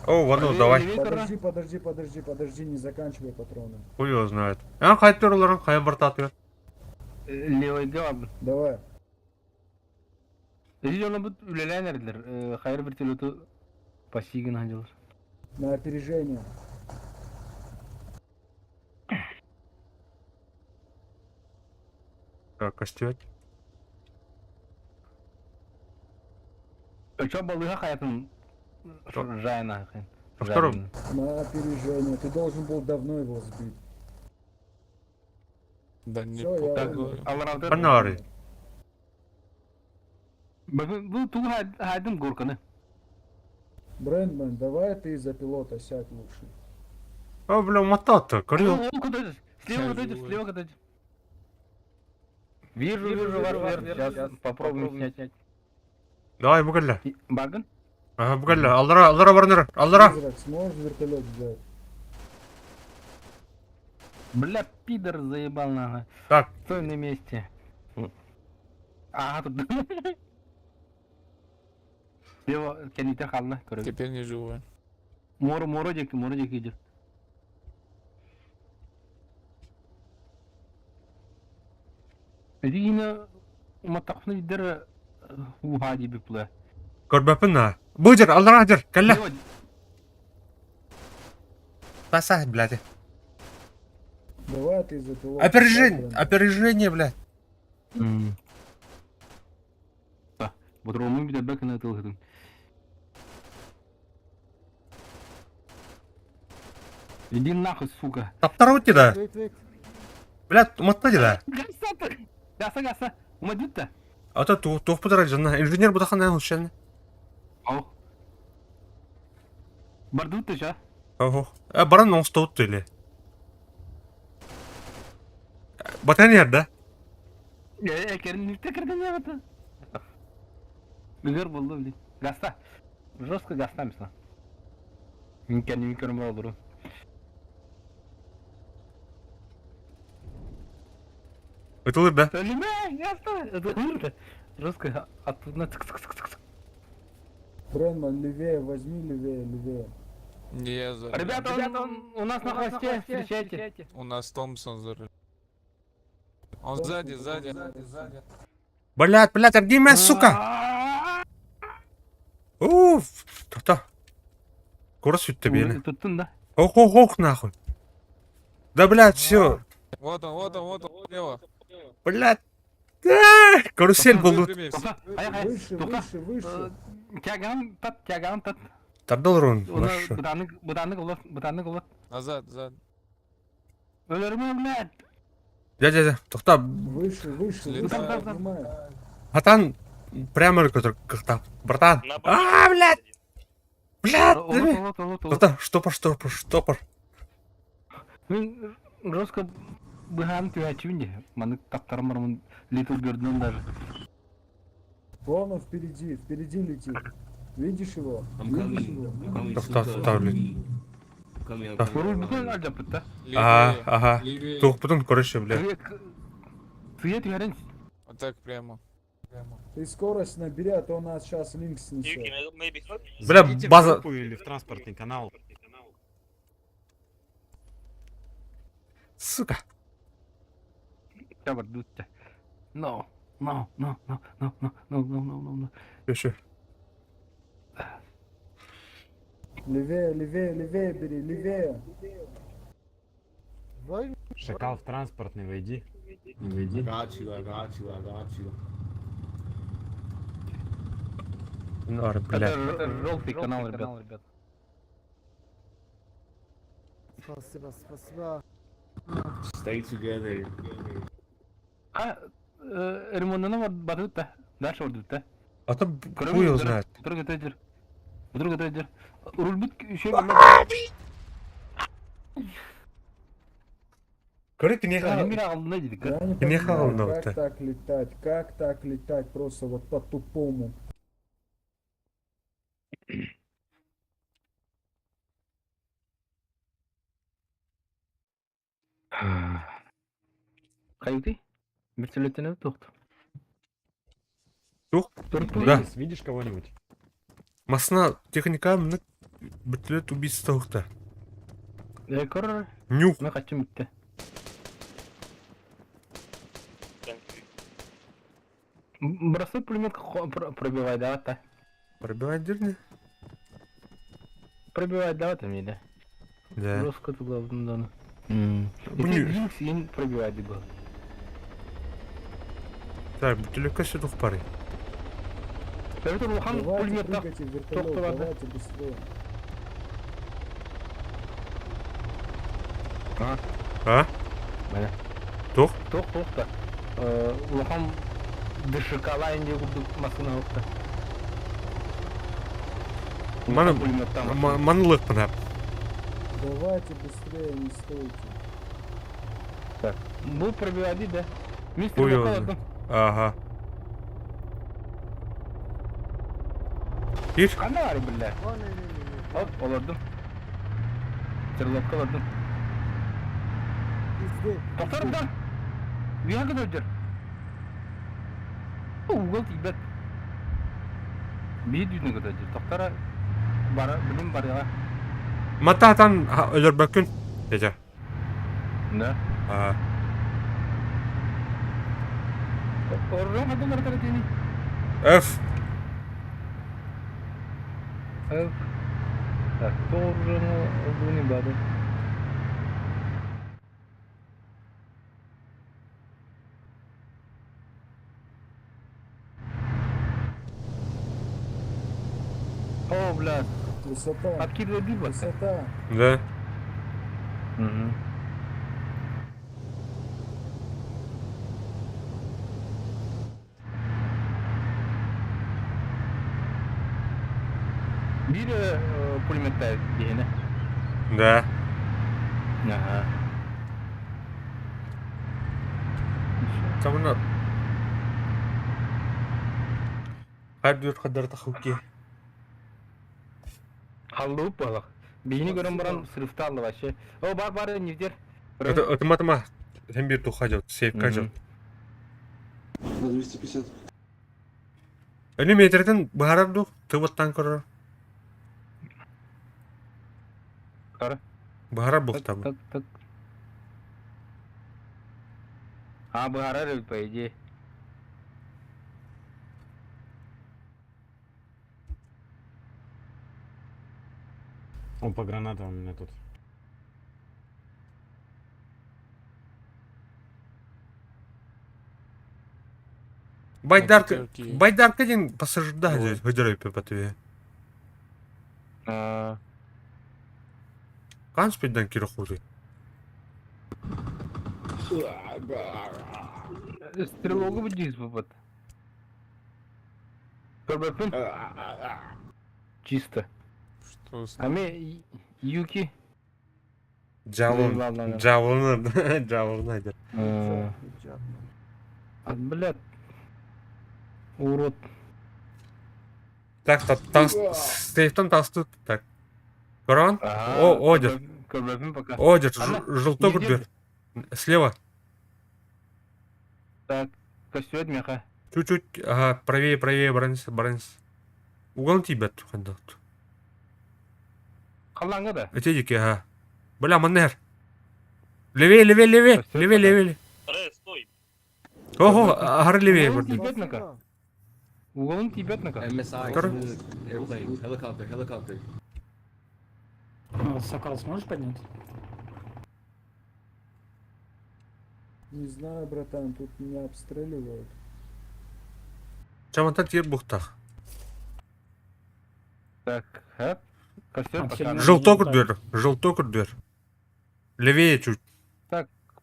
О, вану, давай. Подожди, подожди, подожди, подожди, не заканчивай патроны. Хуй его знает. А хайттыр оларын кая бартатыр. Левый жавап. Давай. Здесь он будет үлеләнердер. Хайыр вертолету пассигин хадилар. На опережение. Так, костюм. Чо балыга хаятын жайна. Втором. На опережение. Ты должен был давно его сбить. Да не Всё, я похуй. умер. Алар Ханна Бу тугу хайдым горканы. Брендман, давай ты за пилота сядь лучше. О, бля, матата, корил. Куда Слева куда идешь, слева куда идешь. Вижу, вижу ваш верт. Сейчас попробуем снять. Давай, бугалля. Баган? Ага, бугалля. Аллара, аллара барныр. Аллара. Призрак, сможешь вертолет взять? Бля, пидор заебал нахуй. Так. Стой на месте. Ага, тут. Слева, кәнитә халны, көрәбез. Теперь не живой. Моро, моро дек, моро дек идет. Эдигина уматтақны бидер ухади бипле. Көрбәпін Бу жер, аллара жер. Кәллә. Таса, блядь. Давай ты за пилота. сядь, Опережение, Брендман. опережение, блядь. Батромы бидер бәкін атылғыдың. Иди нахуй, сука. Таптар өтті да. Wait, wait. Блядь, уматта да. Гаса, гаса, гаса. Умадютта. Ата тух бұдыра жанна. Инженер бұдахан ән ұшын. Ау. Бардутта ша. Охо. Э, баран оңсты өтті или. Батан ерді. Э, керін, кірген не бата. Гөр булды, блин. Гаста. Жестко гаста мисла. Мен кәдімгі көрмей олырым. Ытылыр да? Өлүмэ, ясно, ытылыр да. Жестко оттуда цк цк цк цк. Бренман, левее возьми, левее, левее. Не я за рулем. Ребята, он у нас на хвосте, встречайте. У нас Томпсон за рулем. Он сзади, сзади. сзади. Блядь, блядь, обнимай, сука! Уф, та-та. Скоро сүттэ биэни. Туттун да. Ох, ох, ох, нахуй. Да, блядь, все. Вот он, вот он, вот он, слева. Блядь. Э, Карусель был. Выпрямись. Выше, выше, выше. Тяган тат, тяган тат. Тардал рон. Хорошо. Буданнык, буданнык улот, буданнык улот. Назад, назад. Өлөрмө, блядь. Дядя, дядя, тохта. Выше, выше, выше, Летаю. поднимай. Атан прямо который как Братан. А, блядь. Блядь. Улот, улот, улот, улот. Тохта, штопор, штопор, штопор. Мин жестко быһаан түһээччибин дии. Маннык таптарым барамын Little Bird'нан даже. Вон он впереди, впереди летит. Видишь его? I'm Видишь coming. его? I'm coming. Тохта, сука. тохта, блядь. I'm coming, I'm Да. coming. Руль бүтүн алдьаппыт да. Ага, Левее. ага. Левее. Туох короче, блядь. Сыйа түһэрэн Вот так прямо. Ты скорость набери, а то нас сейчас линк снесет. Бля, Зайдите в база- группу или в транспортный канал. Сука. Чабар дутта. No, no, no, no, no, no, no, no, no, no, no. Еще. Левее, левее, левее бери, левее. Шакал в транспортный войди. Войди. I got you, I got you, I got you. Нар, блядь. Это желтый канал, ребят. Спасибо, спасибо. Stay together. А, ремонтына батыт да. Дальше вот да. А то хуй его знает. Вдруг это дер. Вдруг это дер. Руль бит еще Короче, не Я не Не понимаю, холодно как вот так летать, как так летать, просто вот по-тупому. Каюты? Вертолеттен тухт. Тух? Тур Да. Видишь кого-нибудь? Масна техника мны бүтлет убийство тухта. Кор, Нюх. мы хотим идти. Бросай пулемет пробивай, да, та. Пробивай дырни? Пробивай, да, там или? Да. Жестко это главное, да. Бұны- Линкс им пробивай, было. Так, бүтүлөккө сүтүк бары. Это Лухан Давайте пулемет так. прыгайте в вертолет, тоқтап ады. давайте быстрее. А? Міне. Тух? Тоқ, тоқ та. Лухан ДШК-лайн деп машина оқта. Маны пулеметтан. манылык мына. Давайте быстрее, не стойте. Так. Бұл пробивай, да. Мистер Хуй его Лухан, знает. Ага. Кир? Қандай бар, бля? Оп, олардым. Стрелокка олардым. Тоқтар, да. Виян көтөр. Угол тибет. Би дүйнө көтөр. Тоқтара бара билим барыга. Мататан өлөрбөккүн. Дежа. Да. А. Оррон адамдар тени. F. F. Так, тоже не бады. О, блядь. Высота, Откидывай бибас. высота. Да. Угу. Бир пулеметтер дегені. Да. Ага. Там на. Хайр кадар тахуки. Халлуп балах. Бейini көрөн баран срывта алды вообще. О, бар бар нефтер. Это это матама. Там бир туха жат, сейф кажет. На 250. Өнү метртэн быһарар дуу? Тыбыттан көрөр. Кара. Быһарар Так, буктабы. так, так. А, быһарар эбит, по идее. Он по гранатам у меня тут. Байдарка, четверке. байдарка диэн пассажирдаах Ой. хөдөрөйпө патыа. А, Хаан спиддан кире хуутуй. Стрелогу будешь вот. Көрбөппүн. Чисто. Что с А ме Юки. Дьаалын, Ладно, дьаалыны, дьаалыны айдар. А, блядь. Урод. Так, тас, сейфтан тастı так. Корон? О, одер. Көрбөппүн пока. Одер, Ана, желток не дверь. Слева. Так, костюм меха. Чуть-чуть, ага, правее, правее, бронс, бронс. Угол тебя хандат. Халанга да. Эти дики, ага. Бля, манер. Левее, левее, левее, Костюм левее, пока. левее. стой! Ого, ага, левее, Уголун бля. тибет нака. Уголун тибет нака. MSI, Кор- airplane, helicopter, helicopter. Сокол сможешь поднять? Не знаю, братан, тут меня обстреливают. Чамантан тиер бухтах. Так, хэп. Костюм пока. Желток дверь, желток дверь. Левее чуть.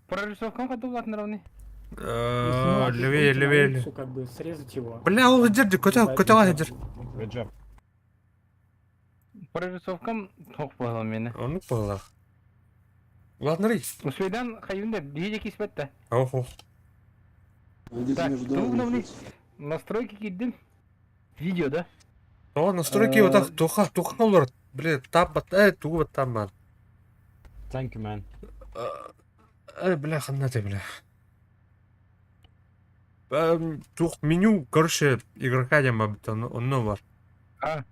Прорисовкам хотел ладно равны. Левее, левее. левее. Как бы срезать его. Бля, ол жерде көтө көтө жерде. Good job. Прорисовкам тох болған мені. Оны болар. Ладно, рей. Усвейдан хайвында бейде кеспетті. Охо. Где-то Так, между тугу домами главный. находится. Настройки киддим. Видео, да? О, настройки вот так туха туха олар. Бля, тап бат, тугу бат там бат. Thank you, man. Бля, ханна ты, бля. Тух меню, короче, игрока дем онно бар. А.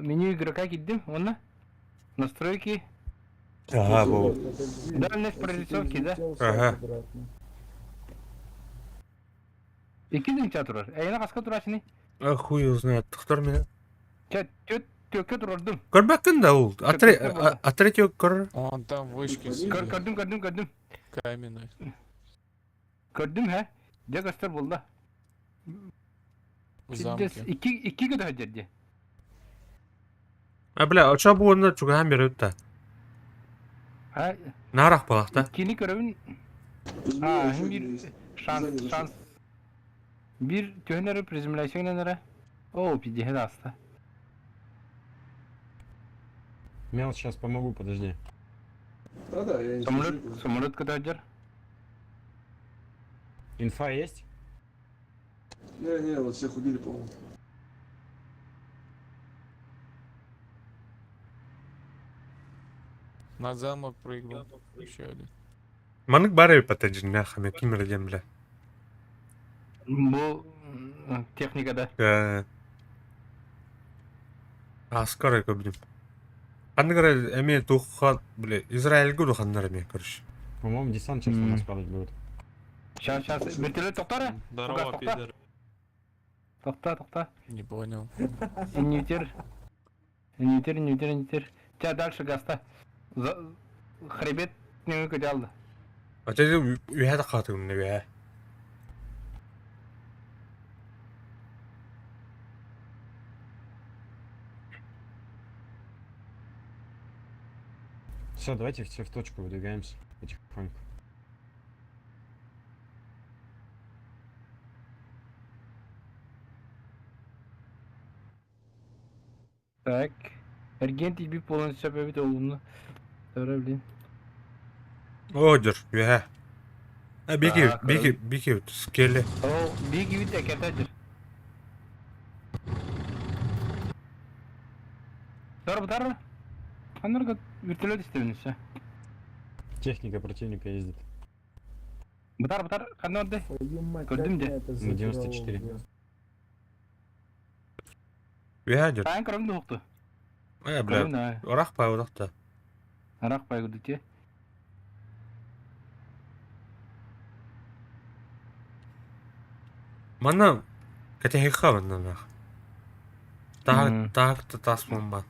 Меню игрока киддим, онна. Настройки. Ага, бу. Подожди, Дальность я что-то прорисовки, да? взлетел сам Ага. обратно. Икки ча турар. Эйна каска турашыны. А хуй его знает. Тохтор меня. Ча төт төккө турардым. Көрбәккин да ул. А третий көр. Он там в вышке Көр сидит. көрдүм көрдүм көрдүм. Каменный. Көрдүм хэ. Дьэ көстөр булла. В замке. Икки икки көтө жерде. А бля, оча бу онна чугахан берет та. А Нарах балах та. кини көрөбүн. Возьми, А, еще бир один есть. шанс Сзади зашел. шанс. Бир түһөнөрү приземляйсыңнан О, пиде аста. Мел, сейчас помогу, подожди. Да-да, я не Самолет спешу. самолет көтө жер. Инфа есть? Не-не, вот всех убили, по-моему. На замок прыгнул. Еще один. Манык бары патаджин хаме кимер дем бля. Бу техникада. А скоро көбдүм. Ханныгар эме туха, бля, Израиль гуду ханнар эме, короче. По-моему, десант сейчас на нас падать будет. Сейчас, сейчас. Вертолет тоқтар. Здорово, тоқта. пидор. Тоқта, тоқта. Не понял. Инвитер. Инвитер, инвитер, инвитер. Тебя дальше гаста. За... Хребет не көте алды. А те үйә катыгым не бе. Все, давайте все в точку выдвигаемся потихоньку. Так. Эрген тебе полностью побит олуну. Давай, блин. Одер, үйә. А бики, Так, бики, бики, скеле. О, биги бит әкәтәдер. Дар, дар. Анырга вертолет истебин все. Техника противника ездит. Бытар, бытар, ханна орды? Твою мать, как Көрдүм меня де. это На задрало, 94. блядь. Үһэ дьөр. Таан көрөм дуохту. Э, бля. Көрөм да. Орах пай одохта. Арах пай гудите. Манна кэтэһиэххэ манна Таах таах тас буолбат.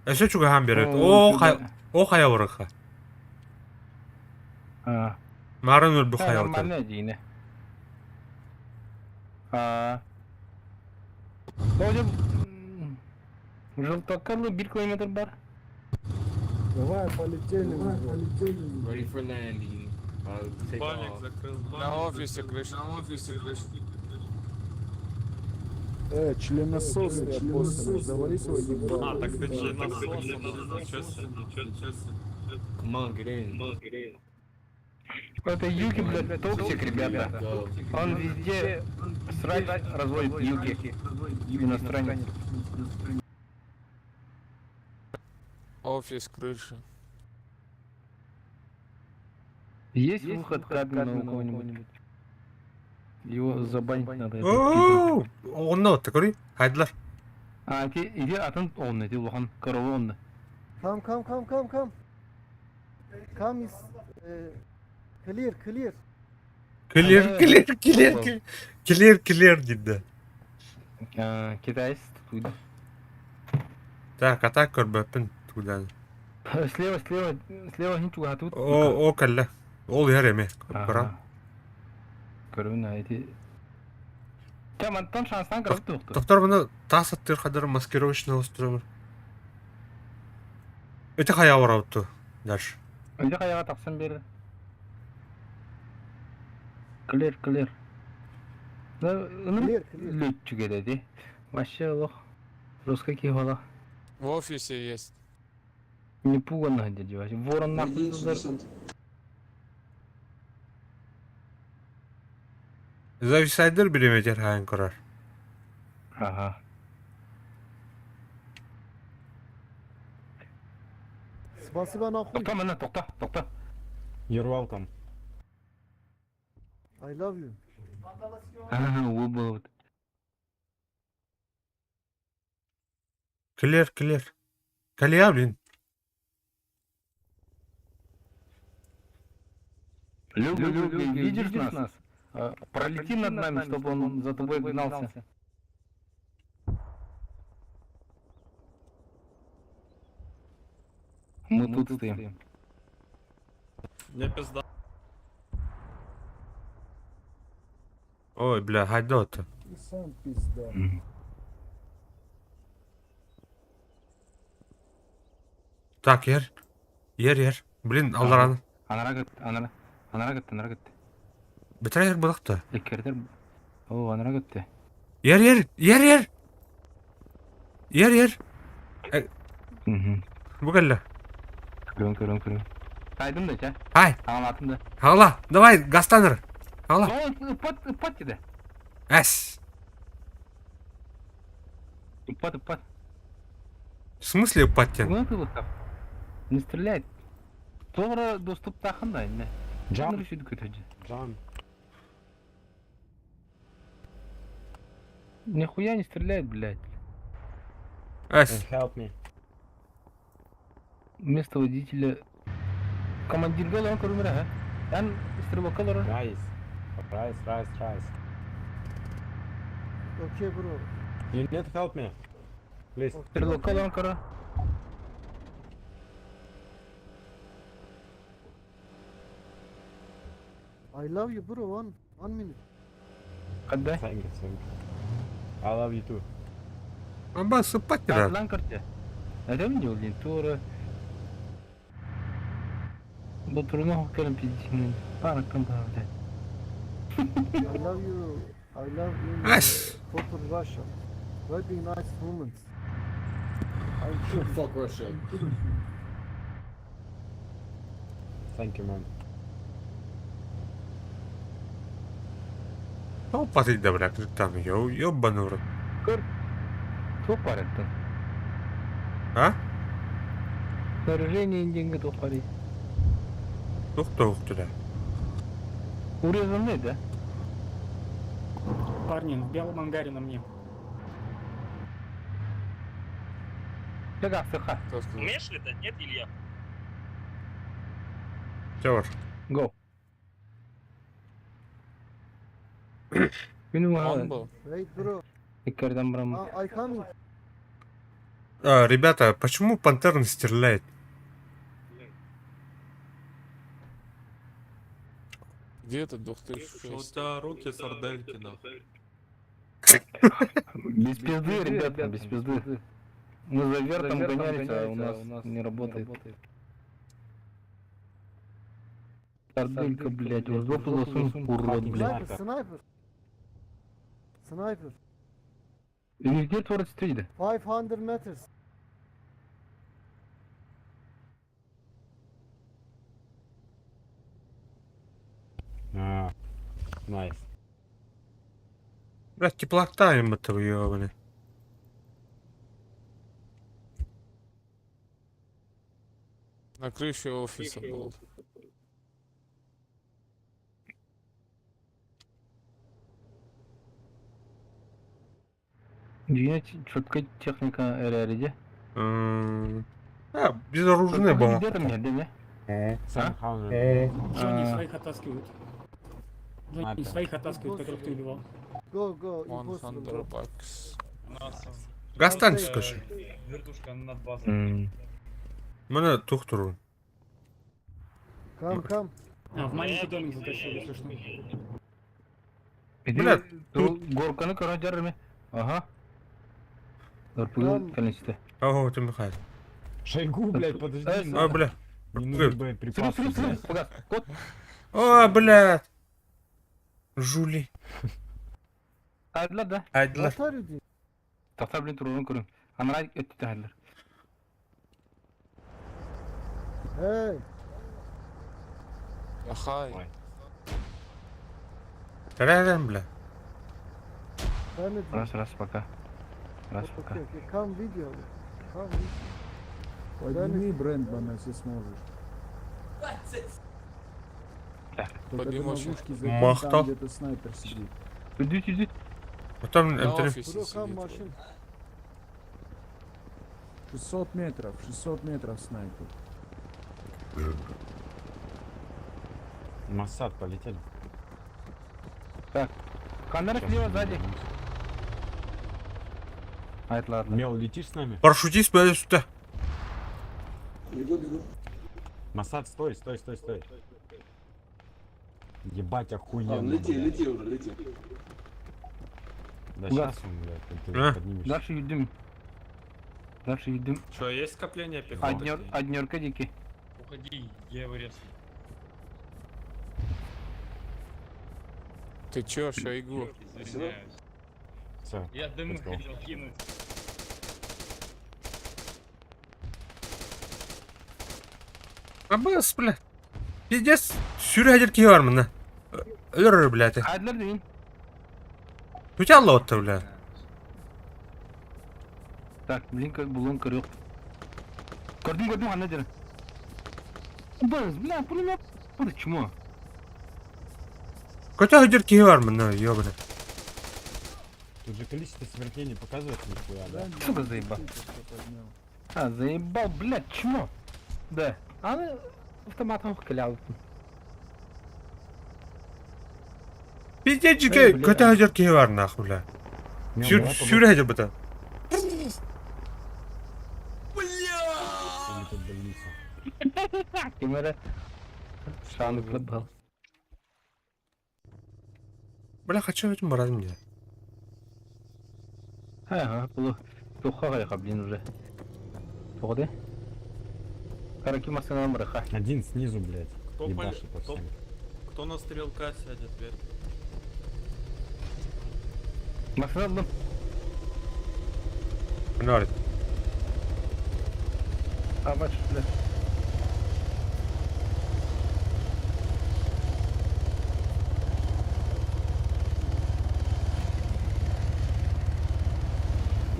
Өссө чугаһаан биэрэр. Оо хай оо хайа барыха. А. Маарын өлбү хайа Нормально диine. А. Тоже Желтокарлы бир километр бар. Давай, полетели уже. Ready for landing. Take off. На офисе крыша. На офисе крыша. Членосос ты опоссанный, завали свой ебало. А, так ты членосос у нас, ничего себе, ничего себе. Come on, get in. Это Юки, блядь, токсик, ребята. Он везде срач разводит Юки. Иностранец. Офис крыша. Есть выход к админу у кого-нибудь? Его забанить надо. этого пидора. Оо, онно такой. Хайдлар. А, ти, иди атын онны, ти улахан корова онны. Come, come, come, come, come. Come is clear, clear. Clear, clear, clear, clear, clear диде. А, китайец тут. Так, а так көрбөппүн тудан. Слева, слева, слева не туга тут. О, о кэллэ. Ол иһэр эмиэ. Көрөн. Көрүн эти. Там Антон шанстан көрүп тукту. Доктор мына таас аттыр хадыр маскировочный устроил. Эти хая барабытту. Дальше. Өйдө каяга тахсан бери. Clear, clear. Clear, clear. Летчик деди. Вообще лох. Русский кихола. В офисе есть. Не пугано дяди вообще. Ворон нахуй. Зависайдер биреметер хайын көрөр. Ага. Спасибо нахуй. Токта мына, токта, токта. You're welcome. I love you. Ага, вот. Clear, clear. Калия, блин. Люк, Люк, видишь нас? Пролети над нами, чтобы он за тобой гнался. Мы тут стоим. Мне пизда. Ой, бля, хайдота. И сам пизда. Так, ер. Ер, ер. Блин, аллараны. Анара гыт, анара. Анара гыт, анара гыт. Бітір ер бұлақты. Леккердер. О, анара гытты. Ер, ер, ер, ер. Ер, ер. Бу кэллэ. Көрөн, көрөн, көрөн. Тайдым да, ча. Ай. Аңлаттым да. Ала, давай, гастаныр. Ала. О, ыппат, ыппат деди. Әс. Ыппат, ыппат. В смысле ыппат Ну ты вот там. Не стреляет. Тоғра доступ тахын да, не. Джам. Джам. Нихуя не стреляет, блядь. Әс. Help me. Вместо водителя... Командир гол, он көрмөр, а? Ян стрелок олар. Rice. Rice, rice, rice. Okay bro. You need help me. Please. Стрелок олар көрө. I love you bro. One minute. Когда? Thank you, thank you. I love you too. Аба, сыппат дира. Лан көртө. Әдем не олдин, тура. Бу турunu хоккерим пиздин. Парактан бар, блядь. I love you. I love you. Әс. Proper Russia. Very nice woman. I'm sure. Fuck Russia. Thank you, man. Опа, ты да, бля, там, ё, ёбаный в рот. Көр. Туох бар эттен. А? Снаряжение деньги туох бар. Тух тух туда. Урезанный, да? Парни, в белом ангаре на мне. Чага, сыха. Умеешь летать, нет, Илья? Чавар. Go. Күнү Он был. Wait, bro. Иккерден барам. I coming. А, ребята, почему пантера не стреляет? Где это 2006? У тебя руки сардельки, нахуй. Без пизды, ребята, без пизды. Мы за вертом гонялись, а у нас не работает. Сарделька, блядь, в жопу засунь, урод, блядь. Sniper, sniper. Sniper. Везде творится вида. 500 meters. А, Nice. Блядь, теплота им этого ёбаный. На крыше офиса был. Дьиҥэ четкая техника РРД. А, безоружный был. Где там нет, да? Джонни А. своих оттаскивают. Джонни своих оттаскивают, которых ты убивал. Go, go. Impossible. 100 Go. bucks. Гастан скажи. Вертушка над базой. Мене тухтуру. Come, come. А, в маленький домик затащил, если что. Бля, тут горканы короче жарами. Ага. Там. Горканы количество. Ого, ты Михаил. Шойгу, блядь, подожди. А, бля. Не нужны боеприпасы, блядь. Кот. О, блядь. Жули. Айдылар да. Айдылар. What are you doing? Тахта блин турун көрүн. Анара өттү тахалар. Hey. Ахай. Рядом, бля. Damn it. Раз, раз, пока. Раз, пока. Okay, okay. Come video. Come video. Подними Брэндмана, если сможешь. Только ты Подниму на щас. вышке закинь, Махта. там где-то снайпер сидит. Идите, идите. Потом На М3. офисе Bro, come сидит. machine. 600 метров, 600 метров снайпер. Массад, полетели. Так. Камера Щас слева мы сзади. вернемся. А, это ладно. Мел, летишь с нами? Парашютист, блядь, сюда. Бегу, бегу. Масад, стой, стой, стой, стой. Ебать, охуенно. А, лети, блядь. лети уже, лети. Да Да. сейчас он, блядь, ты А? поднимешься. Дальше едем. Дальше едем. Что, есть скопление пехоты? Однер, однерка дикий. Уходи, я его резну. Ты чё, Шойгу? Все, Я дымы Let's go. хотел кинуть. Абас, бля. Пиздец. Сүрәдер ки бар мына. Өлөр, блядь. Айдылар дейін. Тут алла отты, бля. Так, блин, булун көрөк. Көрдүм, көрдүм, ана жер. Быз, бля, пулемет. Бу чмо? Көтө хөдер ки бар мына, ёбаный. Тут же количество смертей не показывает нихуя, да? Брэндман, Сука, заебал. ты что поднял. А, заебал, блядь, чмо? Да. Аны автоматом кылял. Пиздец, жике, бля. көтө хөдер ки бар нахуй, бля. Мел, Сүр, давай сүрә хөдер бата. поможем. Или тут больницу. Кемере шаны кылып Бля, хочу этим барадым мне. Ага, бу тухха кайка, блин, уже. Тоҕо Караки машина мырыха. Один снизу, блядь. Кто, поли- Ебашит по кто, всем. кто на стрелка сядет, верь? Машина алдым. Мына А, бач, бля.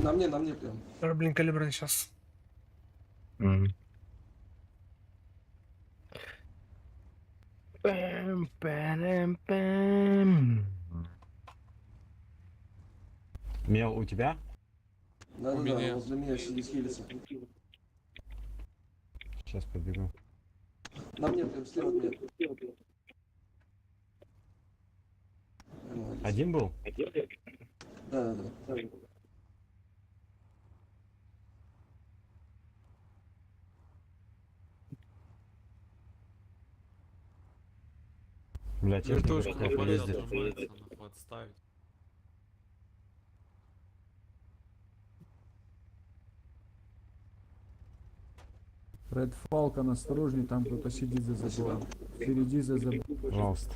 На мне прям. Блин, калибран сейчас. Пэм, пэрэм, пэм. Мел, у тебя? Да-да-да, меня. возле меня сидит хилится. Сейчас побегу. На мне прям слева от меня. Ай, молодец. Один был? Да-да-да. Бля, техника Вертушка плохо на поле ездит. отжимается, нахуй отставить. Ред Фалкон, осторожней, там кто-то сидит за забором. Впереди за забором. Пожалуйста.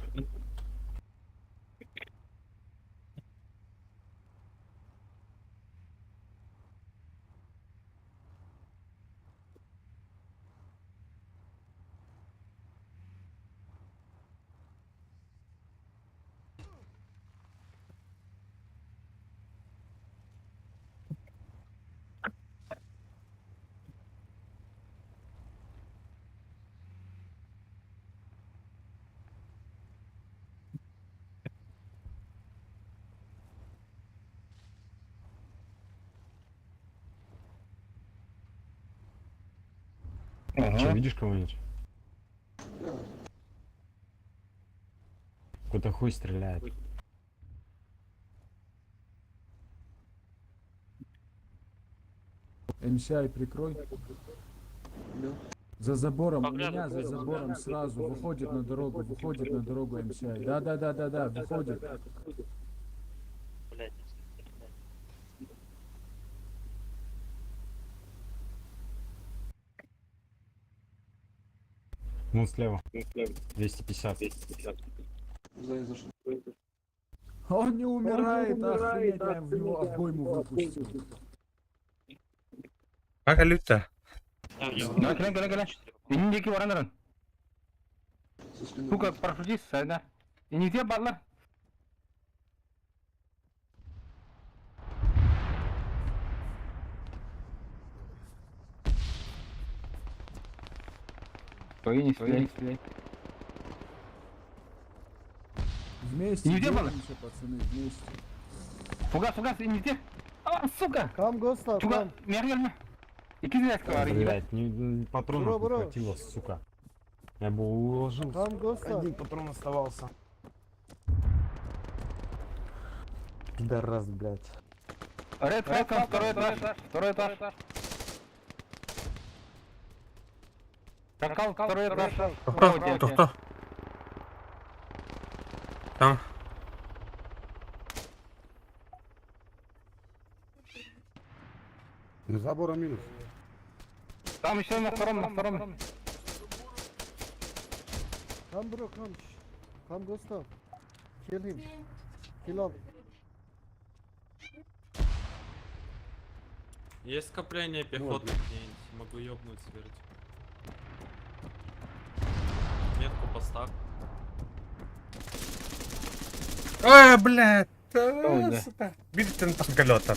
Че, Ага. видишь кого-нибудь? Да. Какой-то хуй стреляет. МСИ прикрой. Да. За забором, у меня за забором сразу выходит на дорогу, выходит на дорогу МСИ. Да, да, да, да, да, выходит. Ну, слева. 250. За зашел. Он не умирает, охренеть, я в него обойму выпустил. Как люто. Да, кэлэн, кэлэн, кэлэн. Иннин диэки баран эрэн. Со спины. Сука, парашютист, сайда. Иннитиэ бааллар. Твои не стреляй, не стреляй. Вместе Не где было? держимся, пацаны, вместе. Фугас, фугас, иннитиэ. А, сука! Come, Gustav, Туга, come. мергелме. Икки зарядка бар, иннибэ. Блять, не, не- патронов Бро, не бро. хватило, сука. Я бы уложил. Come, Gustav. Один патрон оставался. Пидорас, блядь. Red Falcon, второй этаж, второй этаж. Шакал, второй этаж. Справа Кто? тебе. Кто? Там. Забора минус. Там еще на втором, на втором. Come, bro, come. Come, Gustav. Kill him. Kill all. Есть скопление пехоты где-нибудь? Могу ёбнуть сверху. Метку поставь. Ой, блядь. Ой, да. Сука. Видите, там голета.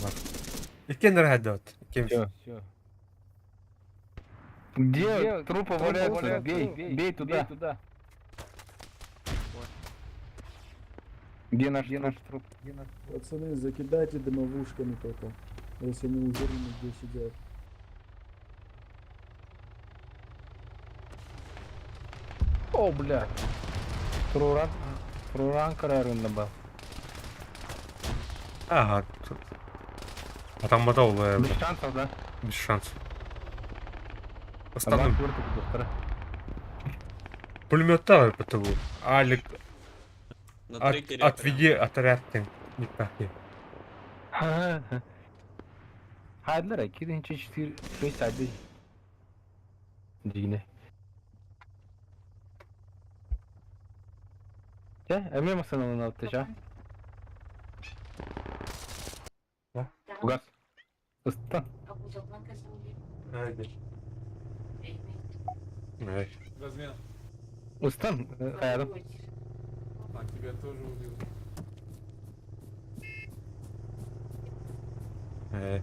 Иккен радот. Все, все. Где трупы валяются? Бей, бей туда. Где наш, где наш труп? Пацаны, закидайте дымовушками только, если не уверены, где сидят. О, бля. Труран, Труран карарында был. Ага. А там мотол, Без шансов, да? без шансов. Адам Основным көрдік доктора. пулемета потому. Алик, На от, трекере отведи отряд ты. Не так. Хайдлар, 2 4 5 сайды. Дигине. Чэ, эме масанын алты ча. Угас. Ыстан. Ай. Размен. Ыстан, хаядым. А, тебя тоже убил. Э.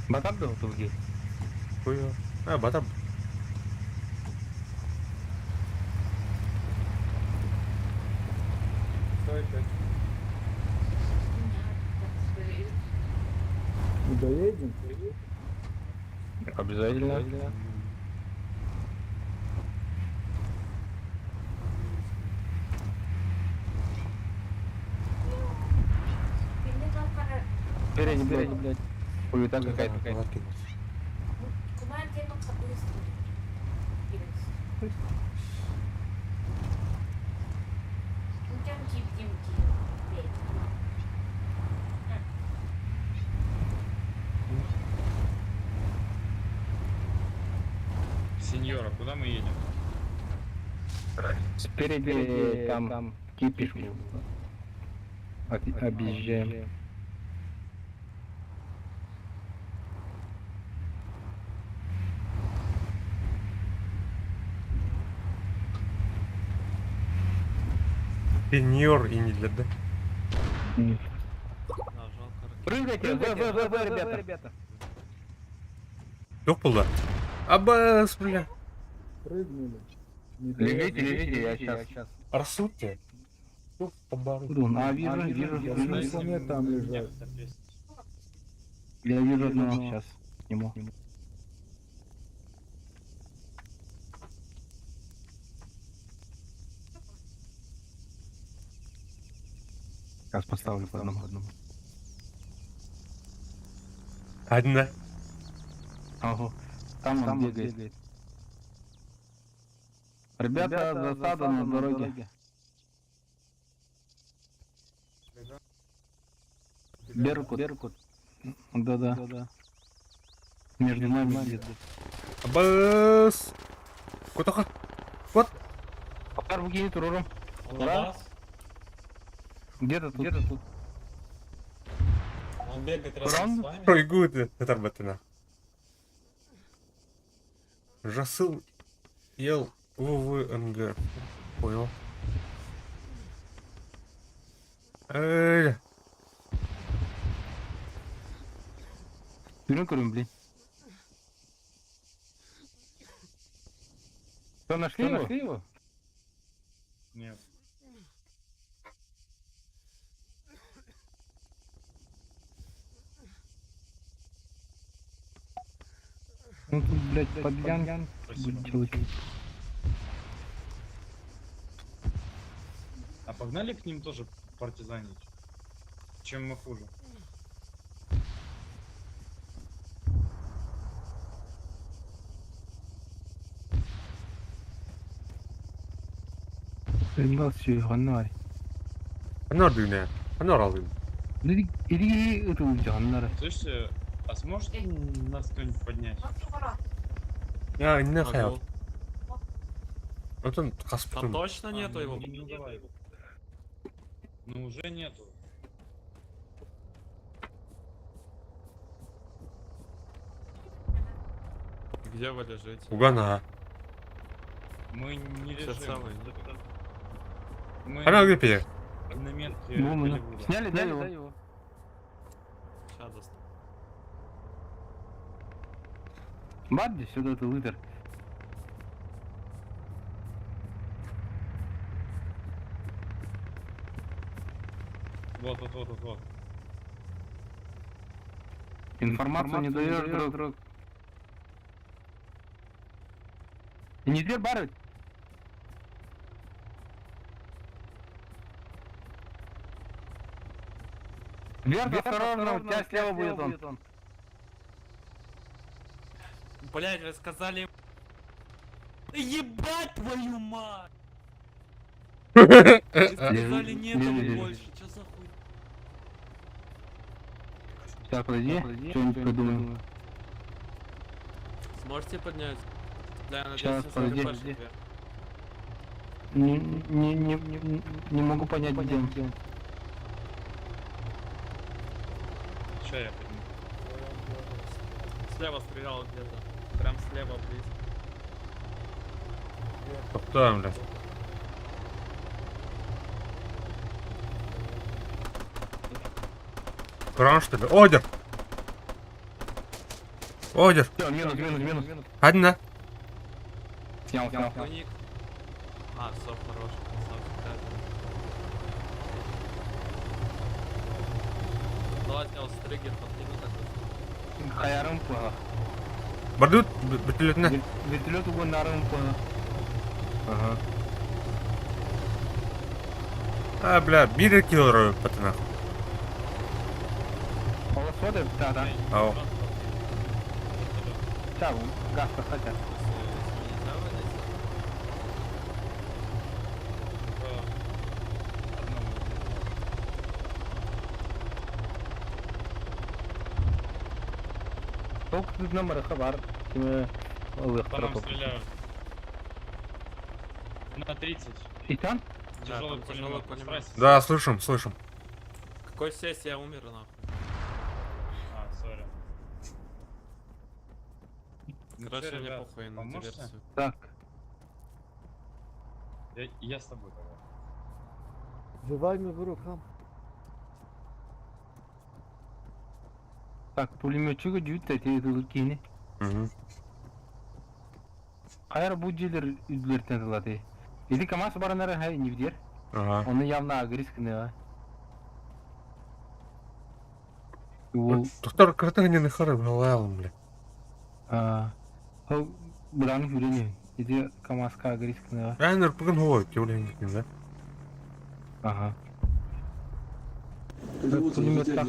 Батар да отуги. Хуя. А, батар. Мы доедем? Обязательно. Спереди, блядь, блядь. Хуета какая-то. Сеньора, куда мы едем? Спереди там кипиш. Объезжаем. Сеньор и не для да. Прыгайте, В, В, В, В, ребята. Yok buldu. Абас, бля. Прыгнули. Не Лежите, лежите, я сейчас. Рассудьте. Ну, побору. А, вижу, вижу, доедем. вижу. На слоне там лежат. Я вижу одного сейчас. К нему. Сейчас поставлю по одному. Одна. Ага. Там он бегает. Ребята, засада на дороге. Беркут. Беркут. Да-да. Между нами где-то. Абас. Кутаха. Вот. Арбуги турурум. Он на вас? Где-то тут. Где-то тут. Он бегает рядом с вами? Пройгут это Жасыл ел ВВНГ. Понял. Эй, Бери, курим, блин. Что, нашли его? Нашли его? Нет. Ну тут, блядь, подъян будет делать. А погнали к ним тоже партизанить? Чем мы хуже? Аннар. Анар düğüne. Анар alayım. Иди это Аннар. Слышите, а сможет нас кто-нибудь поднять? Ya ne hayal. Отон Там каспытым. точно нету А, его? Ну, давай. Ну уже нету. Где вы лежите? Угана. Мы не Все лежим. целые? Мы Анар гриппе. на метке Ну, ну. Голливуда. Сняли, да, его? Сейчас достану. Бабди сюда ты лытер. Вот, вот, вот, вот, вот. Информацию не даешь, друг. друг. Не дверь барыть. Вверх, осторожно, у тебя слева будет он. Блять, вы сказали... Ебать твою мать! Вы сказали нету Лежи, лежи. больше, чё за хуй? Сейчас, подожди, что-нибудь придумаем. Сможете поднять? Да, я надеюсь, Щас, я подожди, смотрю подожди. Не, не, не, не, не могу понять, где он. Сейчас я подниму. Слева стрелял где-то. Прям слева близко. Топтаем, блядь. Кран, что ли? Одер! О, дер. Все, минус, минус, минус. Одна. Снял, снял. Какой ник? А, все, хорош, красавчик, да. Давай с него стригер подкину такой. Хаярым плохо. Бардут, бөтүлөтүнэ. Вертолет угоннарым плохо. Ага. А, бля, биир кило патына. Полосоды, да, да. Ау. Так, газ хотят. Нельзя выносить? Толк тут номер хабар. Кими По нам стреляют. На 30. И там? Тяжелый пулемет. пулемет. Да, слышим, слышим. Какой сессии я умер нахуй? А, сори. Короче, мне похуй на диверсию. Так. Я с тобой тогда. Revive me bro, come. Так, пулеметчига дүйт эти кини. Угу. Хайр бу дилер үдлертен тылаты. Иди КамАЗ баранары хай нивдер. Ага. Оны явно агрис кынева. Ол Доктор кыртыгы не хары, балаялым, бля. а ол буланы хүрени. Иди КамАЗка агрис кынева. Райнер бүгін хой, теулен да? Ага. Пулемет так.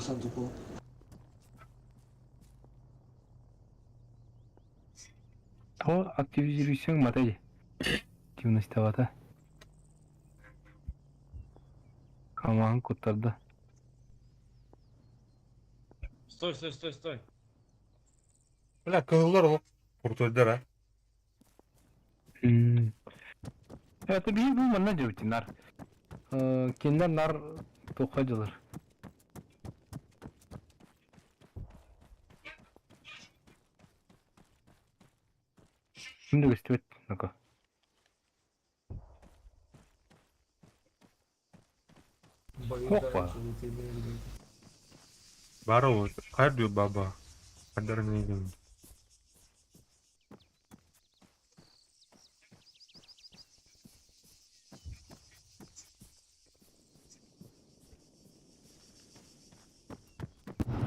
То активизируйсең модель. Активность тавата. Каман куттарды. Стой, стой, стой, стой. Бля, кызылдар ол. Куртойдар, а. Это бии бу манна жабыти нар. Киндер нар тоққа жылыр. Şimdi gösterip ну-ка. Опа. Бар ол, кайдуу баба. Кадар не идем.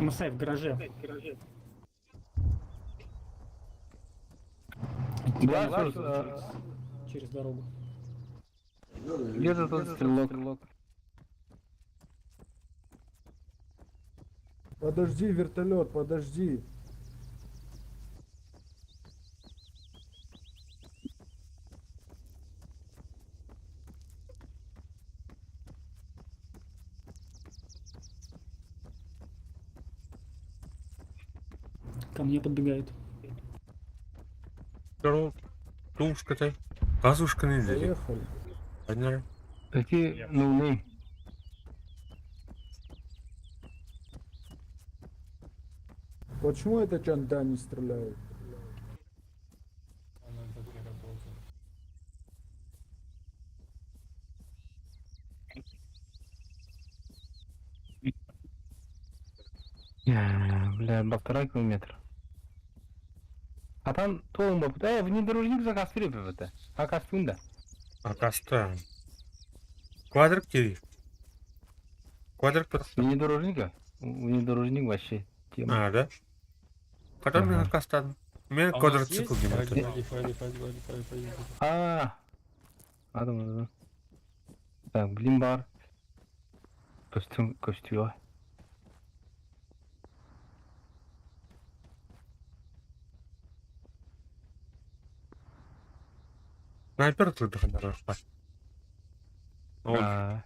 Масай в гараже. Да, слушай, Через дорогу. Где-то тут стрелок. Подожди, вертолет, подожди. Ко мне подбегают. Здорово. Тушка ты. Казушка не иди. Поехали. Одна. Эти, ну, не. Почему это Чанда не стреляет? Она так не работает. Бля, полтора километра. А там толым бапыт. Э, внедорожник заказ это. А кастунда. Акаста. Квадрик кири. Квадрик под... Внедорожника? Внедорожник вообще тема. А, да? Потом мен акастан. Мен А у нас квадроцикл есть? деймін. Погоди, погоди, погоди, погоди, погоди, погоди. А, Адам, адам. Так, блин, бар. Костюм, костюм. Снайпер тут хорошо. А,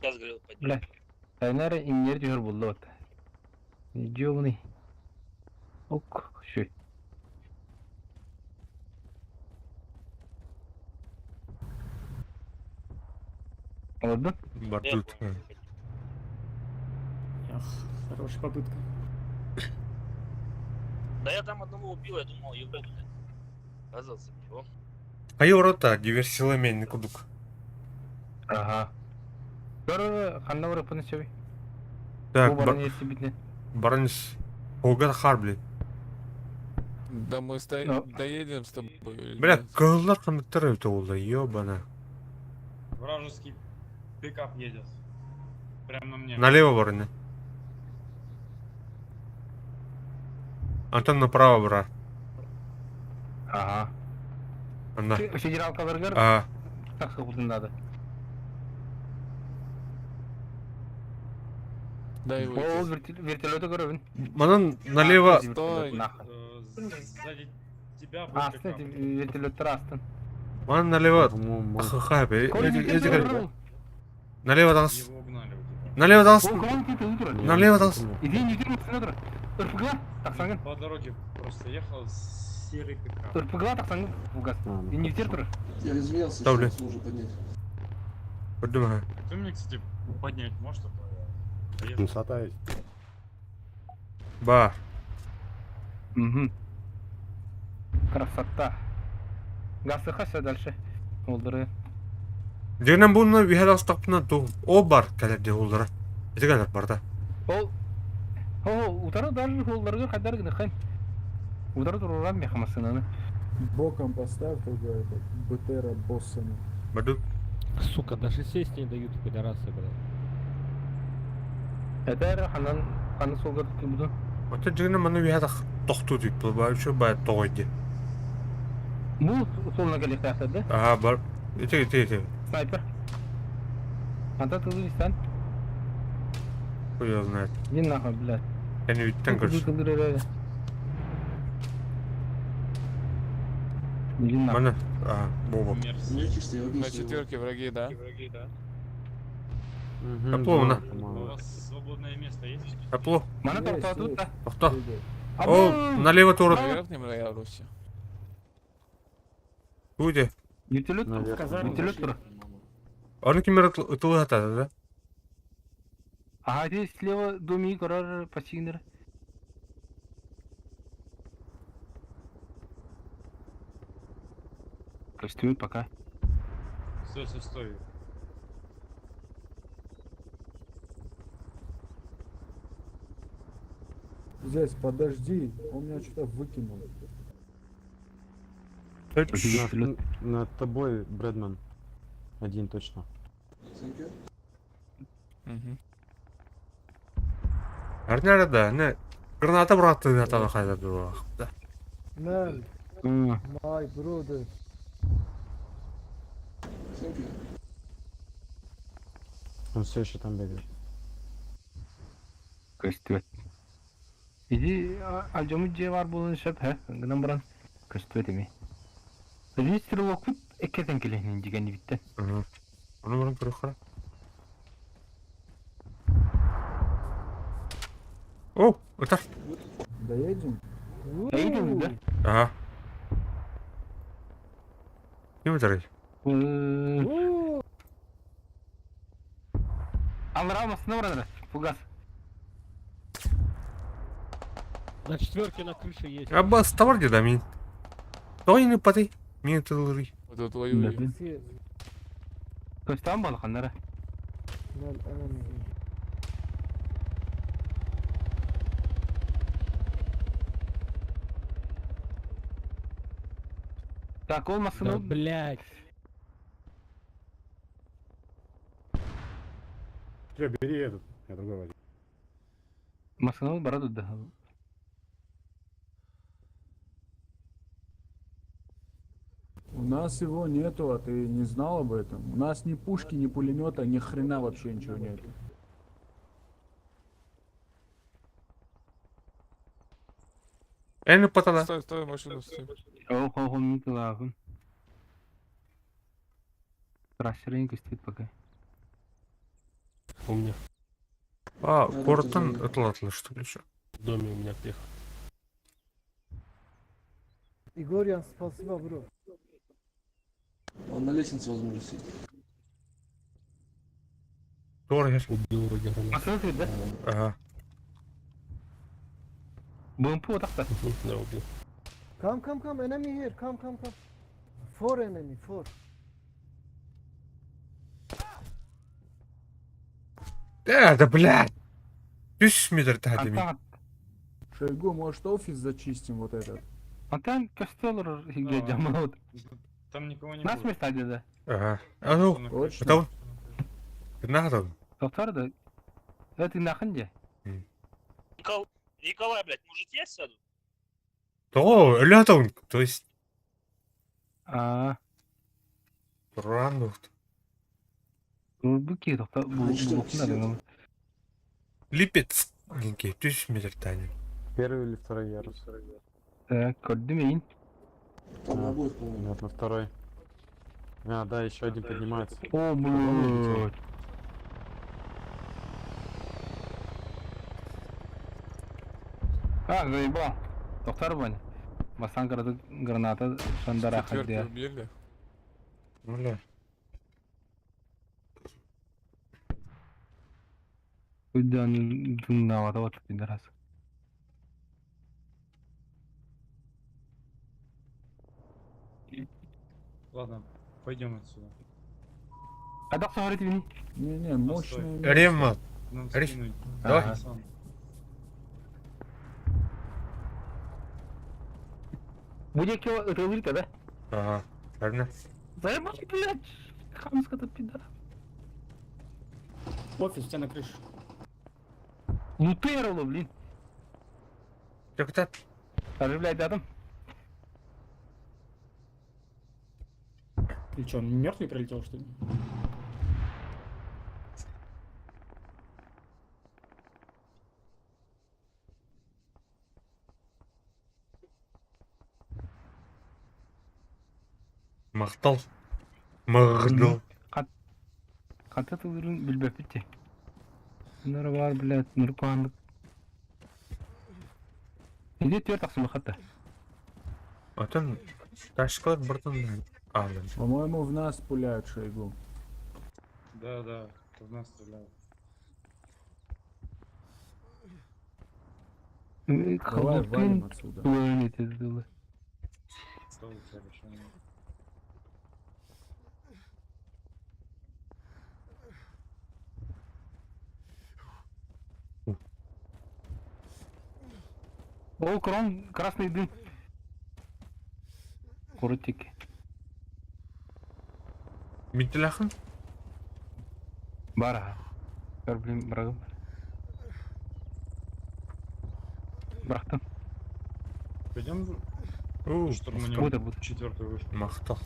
Сейчас говорил, пойди. Бля. Тайнара имнер дүйөр булду вот. Идёмный. Ок, шүй. Oldu? Бардут. Эх, хорошая попытка. Да я там одного убил, я думал, его, блядь. Оказался его. Хайы орота диверсияла мен кудук. Ага. Көрөр, ханна барып бұны сөй. Так, Бу баран есі бітне. баранис. Холгар хаар, блин. Да мы Но- доедем с тобой или Бля, нет? кыһыллар ханныктар эбитэ буолла, ёбана. Вражеский пикап едет. Прям на мне. Налево барыны. Антон направо бра. Ага. Анна. Федералкаларгар А, так надо. Дай Ол выйти. вертолеты көрөбүн. манан налево. Стой. Нахуй. Сзади тебя был Астын пикап. вертолеттер астын. Манан налево. По-моему, Ха-ха, бе. Кол вертолет. Налево дас. Его угнали у тебя. Налево дас. Ол кол вертолет турар. Налево дас. Иди не жүрмөсүн турар. РПГ таксаңын. По дороге просто ехал серый пикап. РПГ таксаңын фугас. А, ну, Не вертер турар. Я извинялся, Да, блин. что сможу поднять. Көрдүм Ты меня, кстати, поднять можешь? а то я доеду. Высота есть. Ба. Угу. Красота. Гасыха дальше. Олдыры. Дегенен буну үһэ астаппына ту. О бар кэлэр де олдара. Ити кэлэр барда. Ол О, утары даже холларга кадар гына хан. Утары туруран мехамасынаны. Боком поставь только этот БТР боссами. Баду. Сука, даже сесть не дают, пидорасы, блядь. Эдер ханан ханы солга tuttu Ото дегенен маны үһэ тохту дип бу ба үчү ба тогойди. Бу солuna келек тахтады. Ага бар. Ити ити ити. Снайпер. Анда тылы истан. Хуй его знает. Не нахуй, блядь. Я үттен көрс. Не нахуй. Маны а бу Мерси. Чисто, я убил На своего. четверке враги, да? Угу, Апло, на. У по-моему. вас свободное место есть? Апло. Мана Есть, тоқтату есть. да. Тохто. Двигай. О, налево турат. На верхнем ярусе. Туде. Вертолет. Наверх. Вертолет тур. Аны кимер ытылы хатады да? Ага, здесь слева доми көрөр пассигнер. Костюм пока. Стой, стой, стой. Здесь, подожди, он меня что-то выкинул. Над, над тобой, Брэдман. Один точно. Thank you. Угу. Арнара да, не граната братты хатады хайда дура. Man, my brother. Thank you. Он все еще там бегает. Көстүбэт. Иди альжому же бар болун шөп, хэ? Гынан баран көстүбэт эми. Иди стрелок бут эккетен келехнин деген битте. Аны баран көрө хара. О, ытар. Доедем? Эйдин да? Ага. Ким ытарый? Аллар алмасына баран фугас. На четверке на крыше есть. Аббас тавар деда мин. Тойны патай. Мин тылырый. Вот тут воюю. Көстөн балханнара. Man, enemy. Так, ол Да, масына блядь. Все, бери этот. Я другой возьму. масына барады да. У нас его нету, а ты не знал об этом? У нас ни пушки, ни пулемета, ни хрена вообще ничего нету. Эни патала. Стой, стой, машину стой. О, хо, хо, мин тылагын. Трассерин көстүбэт пока. У меня А, Да, городтан да, да. ытылатылы что ли еще? в доме у меня приехал. Игорян, спасибо, бро. Он на лестнице, возможно, сидит. Тур хер. Убил вроде гранату. Масына түбэт да? Ага. БМП отакта. Да, убил. Come, come, come, enemy here, come, come, come. Four enemy, four. Да, да, блядь. Түс метр тахады мин. Антан. Шойгу, может офис зачистим вот этот? Антон костел жамылот. Там никого не Нас будет. места где Ага. А ну, Точно? потом. Надо. Доктор да. Это нахын же. Николай, блядь, может я сяду? То, летом, то есть, А, рано. bu ki doktor bu Что, bu всё? Липец. Гинки, түс метр тани. Первый или второй ярус? Так, көрдүм эйин. Там на обоих, по-моему. Нет, на второй. А, да, еще один поднимается. О, блядь. А, заебал. Доктор Ваня. Масан граната шандара Четвертый хадия. убили. Бля. Уйдан дуннавата вот пидорас. Ладно, пойдем отсюда. А доктор говорит вини. Не-не, мощное место. Римма, Нам Риф, скинуть. давай. Ага. Сам. Будет кило ытылырка, да? Ага. Правильно. Заебал, блядь. Хамска-то пидора. Офис у тебя на крыше. Лутерло, блин. Так так. Оживляй адам. Или что, он мертвый прилетел, что ли? Мақтал. Мағдал. Хата тылырын билбеппит. Нара бар, блядь, нурканлык. Иди төрт аксымы хатта. Атын ташкалар бұртын. А, блин. По-моему, в нас пуляют Шойгу. Да, да, это в нас стреляют. Давай валим отсюда. Что у тебя решение? О, крон, красный дым. Коротики. Митлахын? Бара. Көр, блин, брагым. Брахтым. Пойдем У, штурманем Буду, буду. четвертую вышку. Мақтал.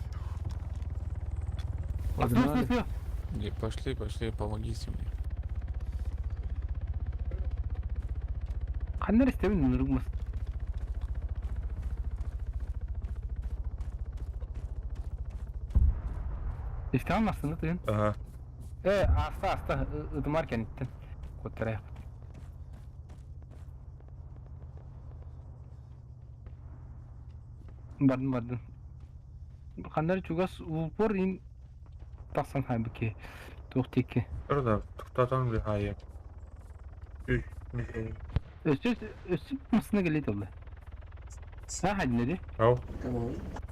Погнали. Не, пошли, пошли, помогите мне. Каннер истебин нургмас. Истемем aslında тыгын. Ага. Э, аста, аста, ыдымар кениттен. Коттарай. Бардым, бардым. Каннер чугас упор ин тақсан хайбыки. Тух текки. Тұрда, тоқтатан бір хайы. Үш, михай. Өстү, өстү масына келет олды. Ha hadi dedi. Ау.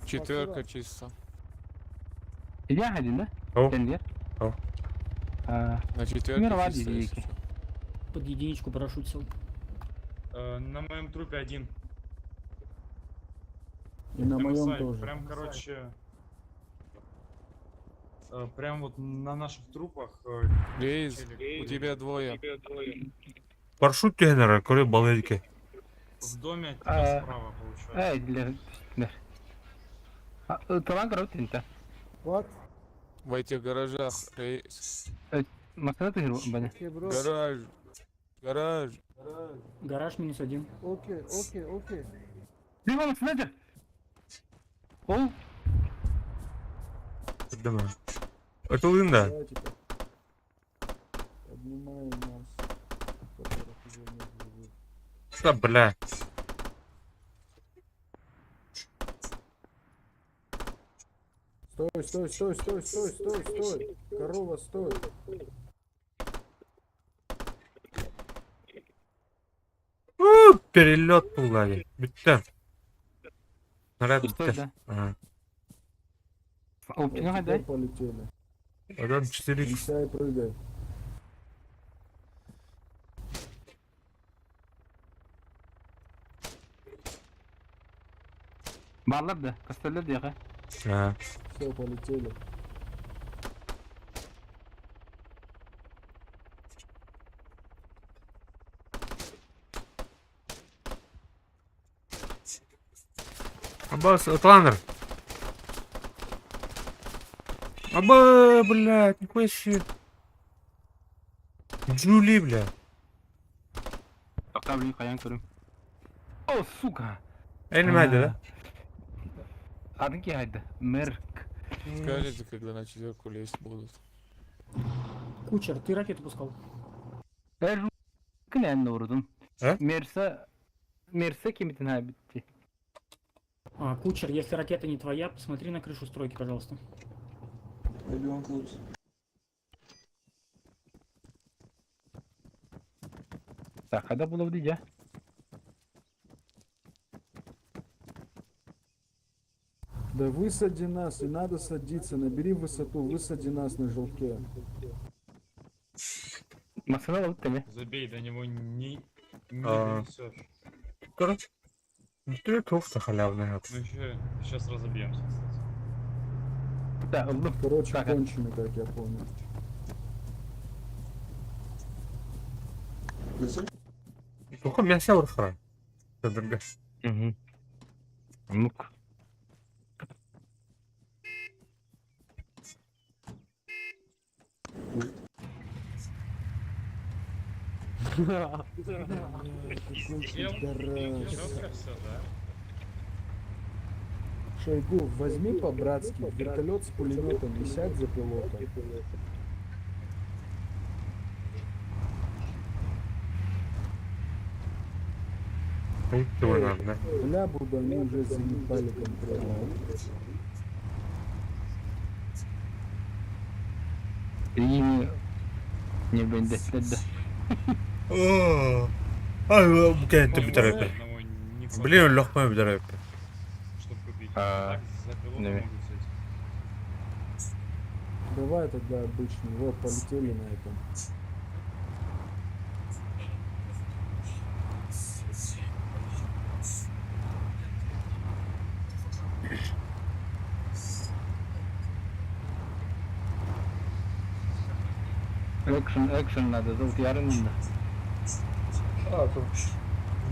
Четверка чисто. Я hadi да? Ау. Sen diğer. Ау. А, На четверке Мировая чисто, если единики. чё. Под единичку парашют сел. На моем трупе один. И на моем MSI, тоже. Прям, короче, прям вот на наших трупах. Рейз, челик. у тебя двое. Парашют тегенер, көрі балерке. В доме от тебя А, справа получается. Эй, для. Талан короче, тинта. What? В этих гаражах. Рейз. Масына тыгыр баня. Okay, bro. Гараж. Гараж. Гараж минус один. Okay, okay, okay. Либо масына жа. Ол Түрді Өтілдің да. Давайте Поднимаем нас, которых уже нет в живых. Да, бля. Стой, стой, стой, стой, стой, стой, стой. Корова, стой. Перелет был, Бітті. Наряд Стой, бітті. да. Ага. Вот Оптина теперь хadi. полетели. Одан 4 Присяй, прыгай. Бааллар да, көстөллөр диэхэ. Аа. Все, полетели. Аббас, Атланер. Аба, блядь, нихуя себе. Джули, бля. Тоқтаа блин хайаан көрүм. О, сука! Элмәде да? Атын киһи хайда? Мерк. Скажите, когда на четверку лезть будут. Кучер, ты ракету пускал? Эр кінән урдун. Э? Мерса Мерса кимитин ха битти. А, Кучер, если ракета не твоя, посмотри на крышу стройки, пожалуйста. Так, когда было дидя? Да высади нас, и надо садиться, набери высоту, высади нас на желтке. Масына алып теме. Забей, до него не, не А. донесешь. Короче, ну тух-то халявный. Мы еще сейчас разобьемся, кстати. Да, ыллым. Короче, Так, конченый, как я понял. Туха мясо урхара. Дырга. Угу. Ну-ка. Какой пидорас. Четко все, да? Шойгу, возьми по-братски вертолет с пулеметом и сядь за пилота. Да. Бля, буду, они уже заебали конкретно. И не бендетледі. О, Ай, букет битәрәп. Одного не хватает, Блин, лохмай битәрәп. чтоб купить. А, Так, за пилота не. могут сесть. Давай тогда обычный. Вот, полетели на этом. Экшен, экшен надо, зовут ярын.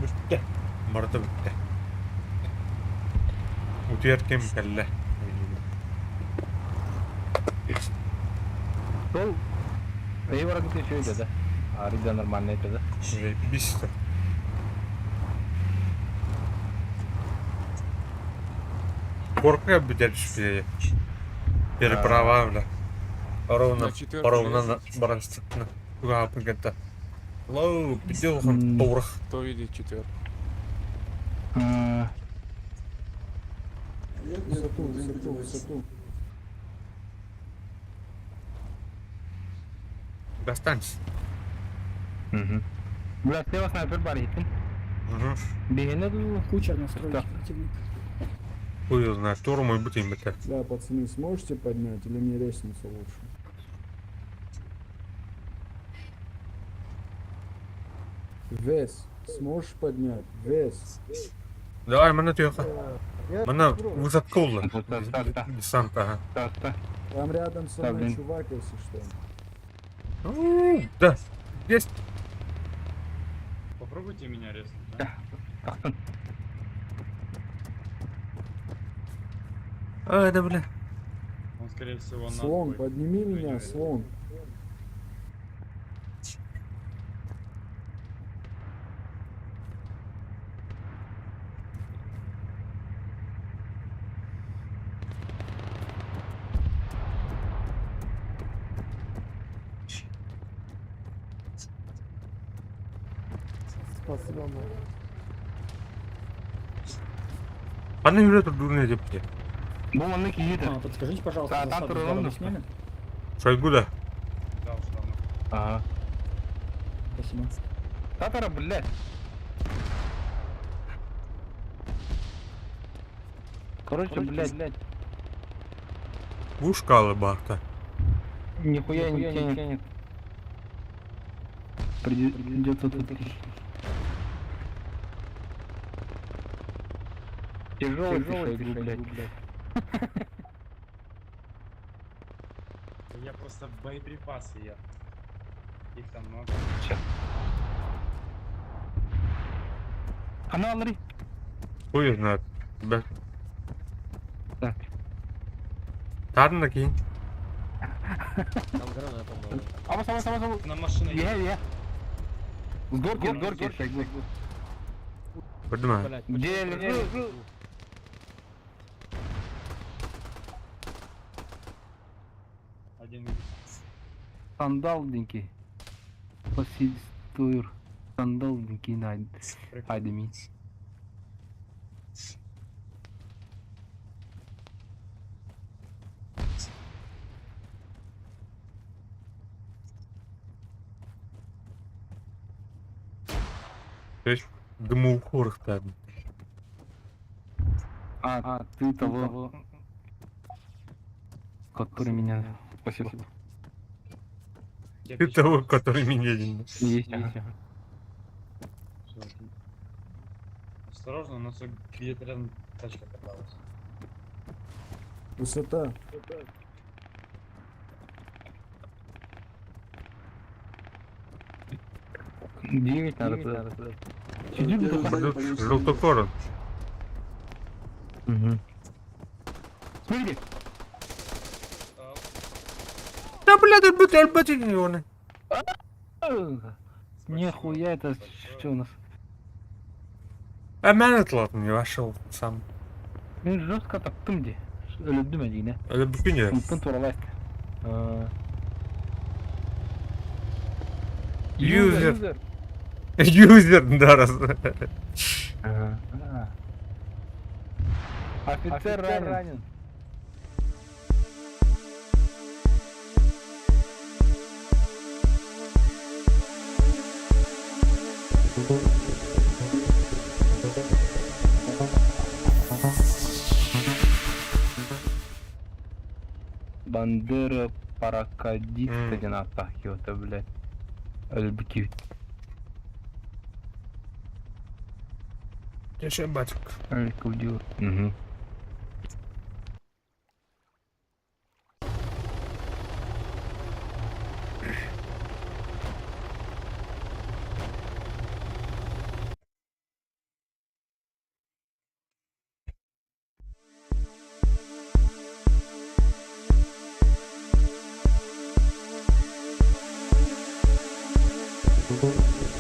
Битте. Барда битте. Утуяр кем кәллә. Сол. Эй, вараг ты еще да? Арида нормально это, да? Заебись. Горка битәрш бile. Переправа, бля. Ровно, На четверку ровно на лезть. баранстыкны. Туга пыгата. Лоу, бидел турах. Кто видит четверку? А, Высоту, высоту, высоту. Достанься. Угу. Бля, слева снайпер бар итин. Угу. Бегене ду. Кучер на стройке Да. противник. Хуй его знает, тур мой бутин битә. Да, пацаны, сможете поднять или мне лестницу лучше? Вес, сможешь поднять? Вес. Давай, мана түйәка. Мана высадка улы. Да, да, да. Десант, ага. Да, да. Там рядом со Да, мной блин. чувак, если что. У, Да, есть. Попробуйте меня резнуть, да? А, да, бля. Он, скорее всего, на Слон, твой. подними меня, Двойной. слон. Спасибо, Аны юрэ турдуны деп те. Бу манны киһи А, подскажите, пожалуйста, Да, там засаду с турулун дороги да. сняли? Шойгу да. Да, уже давно. Ага. Спасибо. Татара, блядь. Короче, блядь, блядь, Пушкалы барта. нихуя не тянет. Придется тут. Тяжелый ты, Шойгу, блядь. Я просто боеприпасы я. Их там много. Она, Анри. Хуй знает. Бля. Так. Тадна кинь. Там граната была. Абас, абас, абас, абас. На машине. Я. С горки, Шойгу. Поднимай. Блядь, Где почему лежу? граната? Один минус. Сандалдинки. Посидстур. Сандалдинки на Айдеми. То есть дымоухорых тадна. А, ты того, который меня... Спасибо. Ты того, который меня не... Есть, ага. Осторожно, у нас где-то рядом тачка каталась. Высота. Девять надо туда. Сидит тут. Желтокорон. Угу. Смотрите. Да бля, да бля, бля, бля, Нихуя это что у нас? А меня ладно, не вошел сам. Мен жестко таптым де. Өлөдүм әдейіне. Это букине. Умтын туралайт. Юзер. Юзер, да, раз. Офицер ранен. Бандера паракадист один атахиота, блядь. Альбки. Еще батик. Алькудил. Угу. Thank you.